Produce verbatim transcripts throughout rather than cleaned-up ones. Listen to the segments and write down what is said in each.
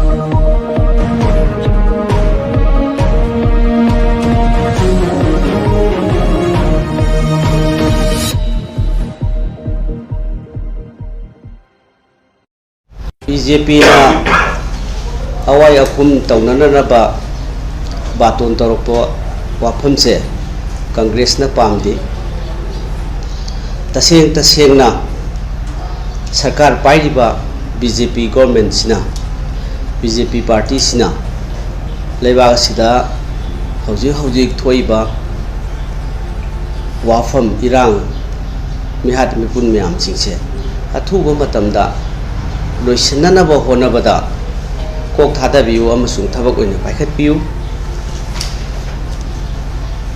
B J ꯄꯤꯅ ꯑꯋꯥꯏ ꯑꯈꯨꯝ ꯇꯧꯅꯅꯅꯕ ꯕꯥꯇꯣꯟ ꯇꯧꯔꯛꯄ ꯋꯥꯐꯝꯁꯦ ꯀꯪꯒ꯭ꯔꯦꯁꯅ ꯄꯥꯝꯗꯦ꯫ ꯇꯁꯦꯡ ꯇꯁꯦꯡꯅ ꯁꯔꯀꯥꯔ ꯄꯥꯏꯔꯤꯕ ꯕꯤ ꯖꯦ ꯄꯤ ꯒꯣꯔꯃꯦꯟꯁꯤꯅ, ꯕꯤ ꯖꯦ ꯄꯤ ꯄꯥꯔꯇꯤꯁꯤꯅ ꯂꯩꯕꯥꯛ ꯑꯁꯤꯗ ꯍꯧꯖꯤꯛ ꯍꯧꯖꯤꯛ ꯊꯣꯛꯏꯕ ꯋꯥꯐꯝ, ꯏꯔꯥꯡ, ꯃꯤꯍꯥꯠ ꯃꯤꯄꯨꯟ ꯃꯌꯥꯝꯁꯤꯡꯁꯦ ꯑꯊꯨꯕ ꯃꯇꯝꯗ ꯂꯣꯏꯁꯤꯟꯅꯅꯕ ꯍꯣꯠꯅꯕꯗ ꯀꯣꯛ ꯊꯥꯗꯕꯤꯌꯨ ꯑꯃꯁꯨꯡ ꯊꯕꯛ ꯑꯣꯏꯅ ꯄꯥꯏꯈꯠꯄꯤꯌꯨ꯫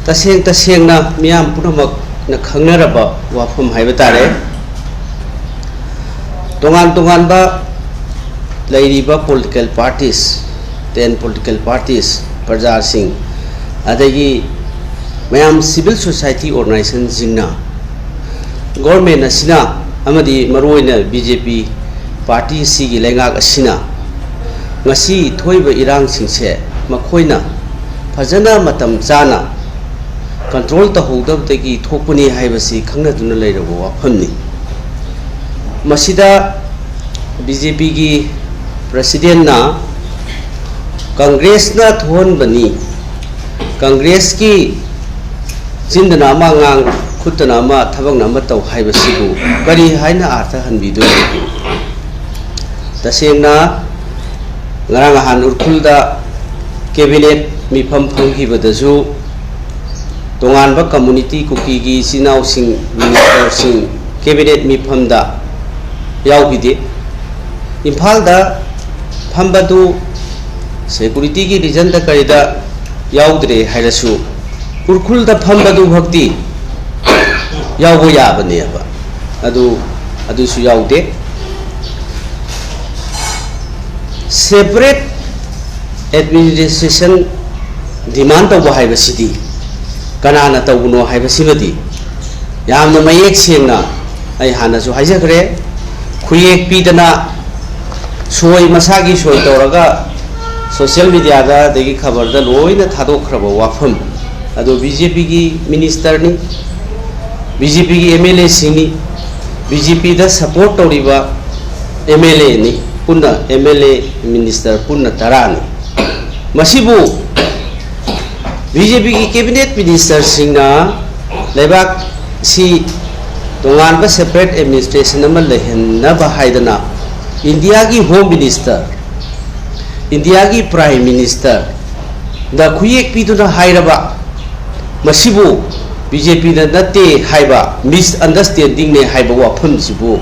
ꯇꯁꯦꯡ ꯇꯁꯦꯡꯅ ꯃꯤꯌꯥꯝ ꯄꯨꯝꯅꯃꯛꯅ ꯈꯪꯅꯔꯕ ꯋꯥꯐꯝ ꯍꯥꯏꯕ ꯇꯥꯔꯦ꯫ ꯇꯣꯉꯥꯟ ꯇꯣꯉꯥꯟꯕ ꯂꯩꯔꯤꯕ political parties, ten political parties, ꯄ꯭ꯔꯖꯥꯁꯤꯡ, ꯑꯗꯒꯤ ꯃꯌꯥꯝ civil society organizationꯁꯤꯡꯅ government ꯑꯁꯤꯅ ꯑꯃꯗꯤ ꯃꯔꯨꯑꯣꯏꯅ ꯕꯤ ꯖꯦ ꯄꯤ ꯄꯥꯔꯇꯤ ꯑꯁꯤꯒꯤ ꯂꯩꯉꯥꯛ ꯑꯁꯤꯅ ꯉꯁꯤ ꯊꯣꯛꯏꯕ ꯏꯔꯥꯡꯁꯤꯡꯁꯦ ꯃꯈꯣꯏꯅ ꯐꯖꯅ ꯃꯇꯝ ꯆꯥꯅ control ꯇꯧꯍꯧꯗꯕꯗꯒꯤ ꯊꯣꯛꯄꯅꯤ ꯍꯥꯏꯕꯁꯤ ꯈꯪꯅꯗꯨꯅ ꯂꯩꯔꯕ ꯋꯥꯐꯝꯅꯤ꯫ ꯃꯁꯤꯗ ꯕꯤ ꯖꯦ ꯄꯤꯒꯤ ꯄ꯭ꯔꯁꯤꯗꯦꯟꯅ ꯀꯪꯒ꯭ꯔꯦꯁꯅ ꯊꯣꯛꯍꯟꯕꯅꯤ, ꯀꯪꯒ꯭ꯔꯦꯁꯀꯤ ꯆꯤꯟꯗꯅ ꯑꯃ ꯉꯥꯡ, ꯈꯨꯠꯇꯅ ꯑꯃ, ꯊꯕꯛꯅ ꯑꯃ ꯇꯧ ꯍꯥꯏꯕꯁꯤꯕꯨ ꯀꯔꯤ ꯍꯥꯏꯅ ꯑꯥꯔꯊ ꯍꯟꯕꯤꯗꯣꯏꯅꯣ? ꯇꯁꯦꯡꯅ ꯉꯔꯥꯡ ꯅꯍꯥꯟ ꯎꯔꯈꯨꯜꯗ cabinet ꯃꯤꯐꯝ ꯐꯝꯈꯤꯕꯗꯁꯨ ꯇꯣꯉꯥꯟꯕ community, ꯀꯨꯀꯤꯒꯤ ꯏꯆꯤꯟ ꯏꯅꯥꯎꯁꯤꯡ, ministerꯁꯤꯡ cabinet ꯃꯤꯐꯝꯗ ꯌꯥꯎꯈꯤꯗꯦ꯫ ꯏꯝꯐꯥꯜꯗ ꯐꯝꯕꯗꯨ securityꯒꯤ reasonꯗ ꯀꯔꯤꯗ ꯌꯥꯎꯗ꯭ꯔꯦ ꯍꯥꯏꯔꯁꯨ, ꯎꯔꯈꯨꯜꯗ ꯐꯝꯕꯗꯨ ꯈꯛꯇꯤ ꯌꯥꯎꯕ ꯌꯥꯕꯅꯦꯕ꯫ ꯑꯗꯨ, ꯑꯗꯨꯁꯨ ꯌꯥꯎꯗꯦ꯫ Separate administration demand ꯇꯧꯕ ꯍꯥꯏꯕꯁꯤꯗꯤ ꯀꯅꯥꯅ ꯇꯧꯕꯅꯣ ꯍꯥꯏꯕꯁꯤꯃꯗꯤ ꯌꯥꯝꯅ ꯃꯌꯦꯛ ꯁꯦꯡꯅ ꯑꯩ ꯍꯥꯟꯅꯁꯨ ꯍꯥꯏꯖꯈ꯭ꯔꯦ꯫ ꯈꯨꯌꯦꯛ ꯄꯤꯗꯅ ꯁꯣꯏ, ꯃꯁꯥꯒꯤ ꯁꯣꯏ ꯇꯧꯔꯒ ꯁꯣꯁꯤꯌꯦꯜ ꯃꯦꯗꯤꯌꯥꯗ ꯑꯗꯒꯤ ꯈꯕꯔꯗ ꯂꯣꯏꯅ ꯊꯥꯗꯣꯛꯈ꯭ꯔꯕ ꯋꯥꯐꯝ ꯑꯗꯨ ꯕꯤ ꯖꯦ ꯄꯤꯒꯤ ꯃꯤꯅꯤꯁꯇꯔꯅꯤ, ꯕꯤ ꯖꯦ ꯄꯤꯒꯤ ꯑꯦꯝ ꯑꯦꯜ ꯑꯦꯁꯤꯡꯅꯤ, ꯕꯤ ꯖꯦ ꯄꯤꯗ ꯁꯄꯣꯔꯠ ꯇꯧꯔꯤꯕ ꯑꯦꯝ ꯑꯦꯜ ꯑꯦꯅꯤ, ꯄꯨꯟꯅ ꯑꯦꯝ ꯑꯦꯜ ꯑꯦ, ꯃꯤꯅꯤꯁꯇꯔ ꯄꯨꯟꯅ ꯇꯔꯥꯅꯤ꯫ ꯃꯁꯤꯕꯨ ꯕꯤ ꯖꯦ ꯄꯤꯒꯤ ꯀꯦꯕꯤꯅꯦꯠ ꯃꯤꯅꯤꯁꯇꯔꯁꯤꯡꯅ ꯂꯩꯕꯥꯛꯁꯤ ꯇꯣꯉꯥꯟꯕ ꯁꯦꯄꯔꯦꯠ ꯑꯦꯗꯃꯤꯅꯤꯁꯇ꯭ꯔꯦꯁꯟ ꯑꯃ ꯂꯩꯍꯟꯅꯕ ꯍꯥꯏꯗꯅ ꯏꯟꯗꯤꯌꯥꯒꯤ ꯍꯣꯝ ꯃꯤꯅꯤꯁꯇꯔ, ꯏꯟꯗꯤꯌꯥꯒꯤ ꯄ꯭ꯔꯥꯏꯝ ꯃꯤꯅꯤꯁꯇꯔꯗ ꯈꯨꯌꯦꯛ ꯄꯤꯗꯨꯅ ꯍꯥꯏꯔꯕ, ꯃꯁꯤꯕꯨ ꯕꯤ ꯖꯦ ꯄꯤꯅ ꯅꯠꯇꯦ ꯍꯥꯏꯕ ꯃꯤꯁꯑꯟꯗꯔꯁꯇꯦꯟꯗꯤꯡꯅꯦ ꯍꯥꯏꯕ ꯋꯥꯐꯝꯁꯤꯕꯨ,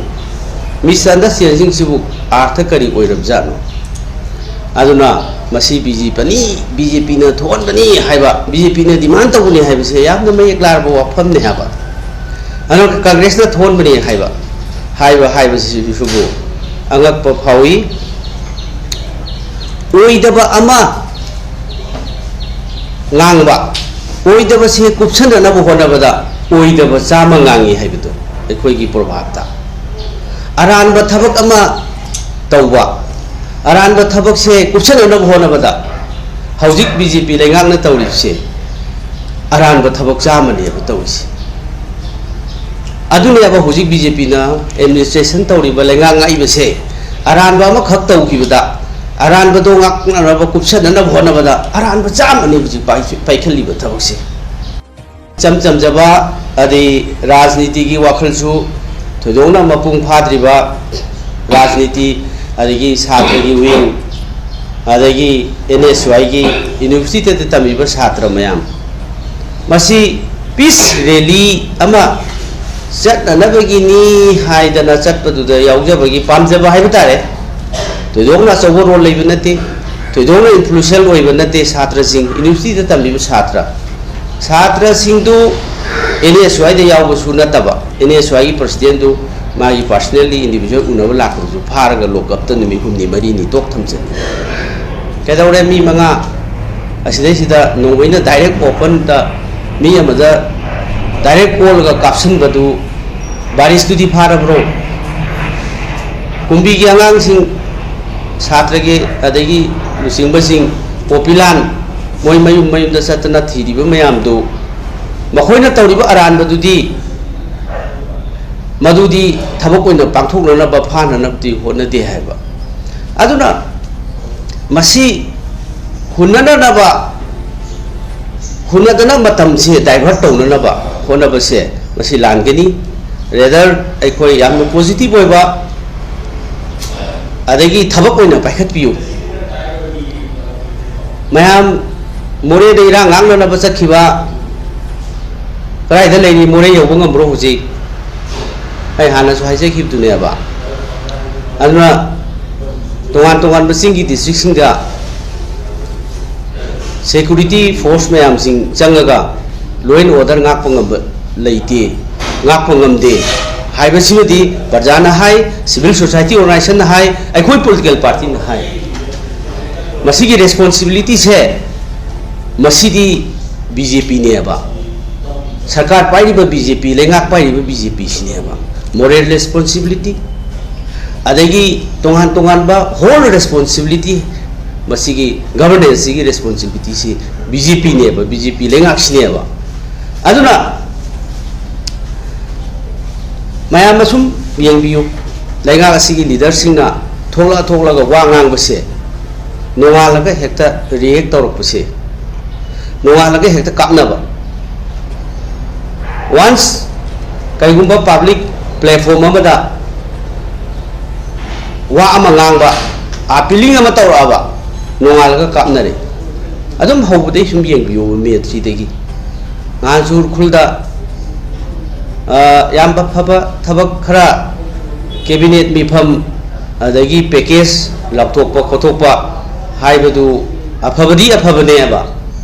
ꯃꯤꯁꯑꯟꯗꯔꯁꯇꯦꯟꯗꯤꯡꯁꯤꯕꯨ ꯑꯥꯔꯊ ꯀꯔꯤ ꯑꯣꯏꯔꯕꯖꯥꯠꯅꯣ? ꯑꯗꯨꯅ ꯃꯁꯤ ꯕꯤ ꯖꯦ ꯄꯤꯅ, ꯕꯤ ꯖꯦ ꯄꯤꯅ ꯊꯣꯛꯍꯟꯕꯅꯤ ꯍꯥꯏꯕ, ꯕꯤ ꯖꯦ ꯄꯤꯅ ꯗꯤꯃꯥꯟ ꯇꯧꯕꯅꯤ ꯍꯥꯏꯕꯁꯦ ꯌꯥꯝꯅ ꯃꯌꯦꯛ ꯂꯥꯔꯕ ꯋꯥꯐꯝꯅꯤ ꯍꯥꯏꯕ꯫ ꯑꯗꯨꯒ ꯀꯪꯒ꯭ꯔꯦꯁꯅ ꯊꯣꯛꯍꯟꯕꯅꯤ ꯍꯥꯏꯕ, ꯍꯥꯏꯕ ꯍꯥꯏꯕꯁꯤꯁꯨꯕꯨ ꯑꯉꯛꯄ ꯐꯥꯎꯏ꯫ ꯑꯣꯏꯗꯕ ꯑꯃ ꯉꯥꯡꯕ, ꯑꯣꯏꯗꯕꯁꯦ ꯀꯨꯞꯁꯟꯅꯅꯕ ꯍꯣꯠꯅꯕꯗ ꯑꯣꯏꯗꯕ ꯆꯥꯝꯃ ꯉꯥꯡꯉꯤ ꯍꯥꯏꯕꯗꯣ ꯑꯩꯈꯣꯏꯒꯤ ꯄ꯭ꯔꯣꯚꯥꯕꯇ꯫ ꯑꯔꯥꯟꯕ ꯊꯕꯛ ꯑꯃ ꯇꯧꯕ, ꯑꯔꯥꯟꯕ ꯊꯕꯛꯁꯦ ꯀꯨꯞꯁꯟꯅꯅꯕ ꯍꯣꯠꯅꯕꯗ ꯍꯧꯖꯤꯛ ꯕꯤ ꯖꯦ ꯄꯤ ꯂꯩꯉꯥꯛꯅ ꯇꯧꯔꯤꯕꯁꯦ ꯑꯔꯥꯟꯕ ꯊꯕꯛ ꯆꯥꯝꯃꯅꯦꯕ ꯇꯧꯔꯤꯁꯦ꯫ ꯑꯗꯨꯅꯦꯕ ꯍꯧꯖꯤꯛ ꯕꯤ ꯖꯦ ꯄꯤꯅ ꯑꯦꯗꯃꯤꯅꯤꯁꯇ꯭ꯔꯦꯁꯟ ꯇꯧꯔꯤꯕ, ꯂꯩꯉꯥꯛ ꯉꯥꯛꯏꯕꯁꯦ ꯑꯔꯥꯟꯕ ꯑꯃꯈꯛ ꯇꯧꯈꯤꯕꯗ, ꯑꯔꯥꯟꯕꯗꯣ ꯉꯥꯛꯅꯅꯕ, ꯀꯨꯞꯁꯟꯅꯅꯕ ꯍꯣꯠꯅꯕꯗ ꯑꯔꯥꯟꯕ ꯆꯥꯝꯃꯅꯤ ꯍꯧꯖꯤꯛ ꯄꯥꯏ-, ꯄꯥꯏꯈꯠꯂꯤꯕ ꯊꯕꯛꯁꯦ꯫ ꯏꯆꯝ ꯆꯝꯖꯕ ꯑꯗꯩ ꯔꯥꯖꯅꯤꯇꯤꯒꯤ ꯋꯥꯈꯜꯁꯨ ꯊꯣꯏꯗꯣꯛꯅ ꯃꯄꯨꯡ ꯐꯥꯗ꯭ꯔꯤꯕ, ꯔꯥꯖꯅꯤꯇꯤ ꯑꯗꯒꯤ ꯁꯥꯇ꯭ꯔꯒꯤ ꯋꯤꯡ ꯑꯗꯒꯤ ꯑꯦꯟ ꯑꯦꯁ ꯋꯥꯏꯒꯤ ꯌꯨꯅꯤꯚꯔꯁꯤꯇꯤꯗ ꯇꯝꯃꯤꯕ ꯁꯥꯇ꯭ꯔ ꯃꯌꯥꯝ, ꯃꯁꯤ ꯄꯤꯁ ꯔꯦꯂꯤ ꯑꯃ ꯆꯠꯅꯅꯕꯒꯤꯅꯤ ꯍꯥꯏꯗꯅ ꯆꯠꯄꯗꯨꯗ ꯌꯥꯎꯖꯕꯒꯤ ꯄꯥꯝꯖꯕ ꯍꯥꯏꯕ ꯇꯥꯔꯦ꯫ ꯊꯣꯏꯗꯣꯛꯅ ꯑꯆꯧꯕ ꯔꯣꯜ ꯂꯩꯕ ꯅꯠꯇꯦ, ꯊꯣꯏꯗꯣꯛꯅ ꯏꯟꯐ꯭ꯂꯨꯌꯦꯟꯁꯤꯌꯦꯜ ꯑꯣꯏꯕ ꯅꯠꯇꯦ꯫ ꯁꯥꯇ꯭ꯔꯁꯤꯡ, ꯌꯨꯅꯤꯚꯔꯁꯤꯇꯤꯗ ꯇꯝꯕꯤꯕ ꯁꯥꯇ꯭ꯔ, ꯁꯥꯇ꯭ꯔꯁꯤꯡꯗꯨ ꯑꯦꯟ ꯑꯦꯁ ꯋꯥꯏꯗ ꯌꯥꯎꯕꯁꯨ ꯅꯠꯇꯕ, ꯑꯦꯟ ꯑꯦꯁ ꯋꯥꯏꯒꯤ ꯄ꯭ꯔꯁꯤꯗꯦꯟꯗꯨ ꯃꯥꯒꯤ ꯄꯥꯔꯁꯅꯦꯜꯂꯤ ꯏꯟꯗꯤꯚꯤꯖꯨꯋꯦꯜ ꯎꯅꯕ ꯂꯥꯛꯄꯗꯨꯁꯨ ꯐꯥꯔꯒ ꯂꯣꯛꯑꯞꯇ ꯅꯨꯃꯤꯠ ꯍꯨꯝꯅꯤ ꯃꯔꯤꯅꯤ ꯇꯣꯛ ꯊꯝꯖꯤꯟꯕ꯫ ꯀꯩꯗꯧꯔꯦ? ꯃꯤ ꯃꯉꯥ ꯑꯁꯤꯗꯩꯁꯤꯗ ꯅꯣꯡꯃꯩꯅ ꯗꯥꯏꯔꯦꯛ ꯑꯣꯄꯟꯗ ꯃꯤ ꯑꯃꯗ ꯗꯥꯏꯔꯦꯛ ꯀꯣꯜꯂꯒ ꯀꯥꯞꯁꯤꯟꯕꯗꯨ ꯕꯥꯔꯤꯁꯇꯨꯗꯤ ꯐꯥꯔꯕ꯭ꯔꯣ? ꯀꯨꯝꯕꯤꯒꯤ ꯑꯉꯥꯡꯁꯤꯡ ꯁꯥꯇ꯭ꯔꯒꯤ ꯑꯗꯒꯤ ꯂꯨꯆꯤꯡꯕꯁꯤꯡ, ꯄꯣꯄꯤꯂꯥꯟ, ꯃꯣꯏ ꯃꯌꯨꯝ ꯃꯌꯨꯝꯗ ꯆꯠꯇꯅ ꯊꯤꯔꯤꯕ ꯃꯌꯥꯝꯗꯨ, ꯃꯈꯣꯏꯅ ꯇꯧꯔꯤꯕ ꯑꯔꯥꯟꯕꯗꯨꯗꯤ ꯃꯗꯨꯗꯤ ꯊꯕꯛ ꯑꯣꯏꯅ ꯄꯥꯡꯊꯣꯛꯅꯅꯕ, ꯐꯥꯅꯅꯕꯗꯤ ꯍꯣꯠꯅꯗꯦ ꯍꯥꯏꯕ꯫ ꯑꯗꯨꯅ ꯃꯁꯤ ꯍꯨꯟꯅꯅꯅꯕ, ꯍꯨꯟꯅꯗꯅ ꯃꯇꯝꯁꯦ divert ꯇꯧꯅꯅꯕ ꯍꯣꯠꯅꯕꯁꯦ ꯃꯁꯤ ꯂꯥꯟꯒꯅꯤ꯫ Rather, ꯑꯩꯈꯣꯏ ꯌꯥꯝꯅ positive ꯑꯣꯏꯕ ꯑꯗꯒꯤ ꯊꯕꯛ ꯑꯣꯏꯅ ꯄꯥꯏꯈꯠꯄꯤꯌꯨ꯫ ꯃꯌꯥꯝ ꯃꯣꯔꯦꯗ ꯏꯔꯥꯡ ꯉꯥꯛꯅꯅꯕ ꯆꯠꯈꯤꯕ ꯀꯗꯥꯏꯗ ꯂꯩꯔꯤ? ꯃꯣꯔꯦ ꯌꯧꯕ ꯉꯝꯕ꯭ꯔꯣ ꯍꯧꯖꯤꯛ? ꯑꯩ ꯍꯥꯟꯅꯁꯨ ꯍꯥꯏꯖꯈꯤꯕꯗꯨꯅꯦꯕ꯫ ꯑꯗꯨꯅ ꯇꯣꯉꯥꯟ ꯇꯣꯉꯥꯟꯕ ꯆꯤꯡꯒꯤ districtꯁꯤꯡꯗ security force ꯃꯌꯥꯝꯁꯤꯡ ꯆꯪꯉꯒ law and order ꯉꯥꯛꯄ ꯉꯝꯕ ꯂꯩꯇꯦ, ꯉꯥꯛꯄ ꯉꯝꯗꯦ ꯍꯥꯏꯕꯁꯤꯃꯗꯤ ꯄ꯭ꯔꯖꯥꯅ ꯍꯥꯏ, civil society organizationꯅ ꯍꯥꯏ, ꯑꯩꯈꯣꯏ political partyꯅ ꯍꯥꯏ꯫ ꯃꯁꯤꯒꯤ responsibilityꯁꯦ, ꯃꯁꯤꯗꯤ BJPꯅꯦꯕ, ꯁꯔꯀꯥꯔ ꯄꯥꯏꯔꯤꯕ BJP, ꯂꯩꯉꯥꯛ ꯄꯥꯏꯔꯤꯕ BJPꯁꯤꯅꯦꯕ꯫ Moral responsibility, ꯑꯗꯒꯤ ꯇꯣꯉꯥꯟ ꯇꯣꯉꯥꯟꯕ whole responsibility, ꯃꯁꯤꯒꯤ governanceꯁꯤꯒꯤ responsibilityꯁꯤ BJPꯅꯦꯕ, BJP ꯂꯩꯉꯥꯛꯁꯤꯅꯦꯕ꯫ ꯑꯗꯨꯅ ꯃꯌꯥꯝ ꯑꯁꯨꯝ ꯌꯦꯡꯕꯤꯌꯨ, ꯂꯩꯉꯥꯛ ꯑꯁꯤꯒꯤ leaderꯁꯤꯡꯅ ꯊꯣꯛꯂꯛ ꯊꯣꯛꯂꯒ ꯋꯥ ꯉꯥꯡꯕꯁꯦ, ꯅꯣꯡꯉꯥꯜꯂꯒ ꯍꯦꯛꯇ react ꯇꯧꯔꯛꯄꯁꯦ, ꯅꯣꯡꯉꯥꯜꯂꯒ ꯍꯦꯛꯇ ꯀꯥꯞꯅꯕ꯫ Once ꯀꯩꯒꯨꯝꯕ public platform ꯑꯃꯗ ꯋꯥ ꯑꯃ ꯉꯥꯡꯕ, appealing ꯑꯃ ꯇꯧꯔꯛꯑꯕ, ꯅꯣꯡꯉꯥꯜꯂꯒ ꯀꯥꯞꯅꯔꯦ꯫ ꯑꯗꯨꯝ ꯍꯧꯕꯗꯩ ꯁꯨꯝ ꯌꯦꯡꯕꯤꯌꯣꯕ ꯃꯦꯠꯁꯤꯗꯒꯤ꯫ ꯅꯍꯥꯟꯁꯨ ꯎꯈ꯭ꯔꯨꯜꯗ, ꯑ, ꯌꯥꯝ ꯐꯕ ꯊꯕꯛ ꯈꯔ, cabinet ꯃꯤꯐꯝ, ꯑꯗꯒꯤ package ꯂꯥꯎꯊꯣꯛꯄ ꯈꯣꯠꯇꯣꯛꯄ ꯍꯥꯏꯕꯗꯨ ꯑꯐꯕꯗꯤ ꯑꯐꯕꯅꯦꯕ꯫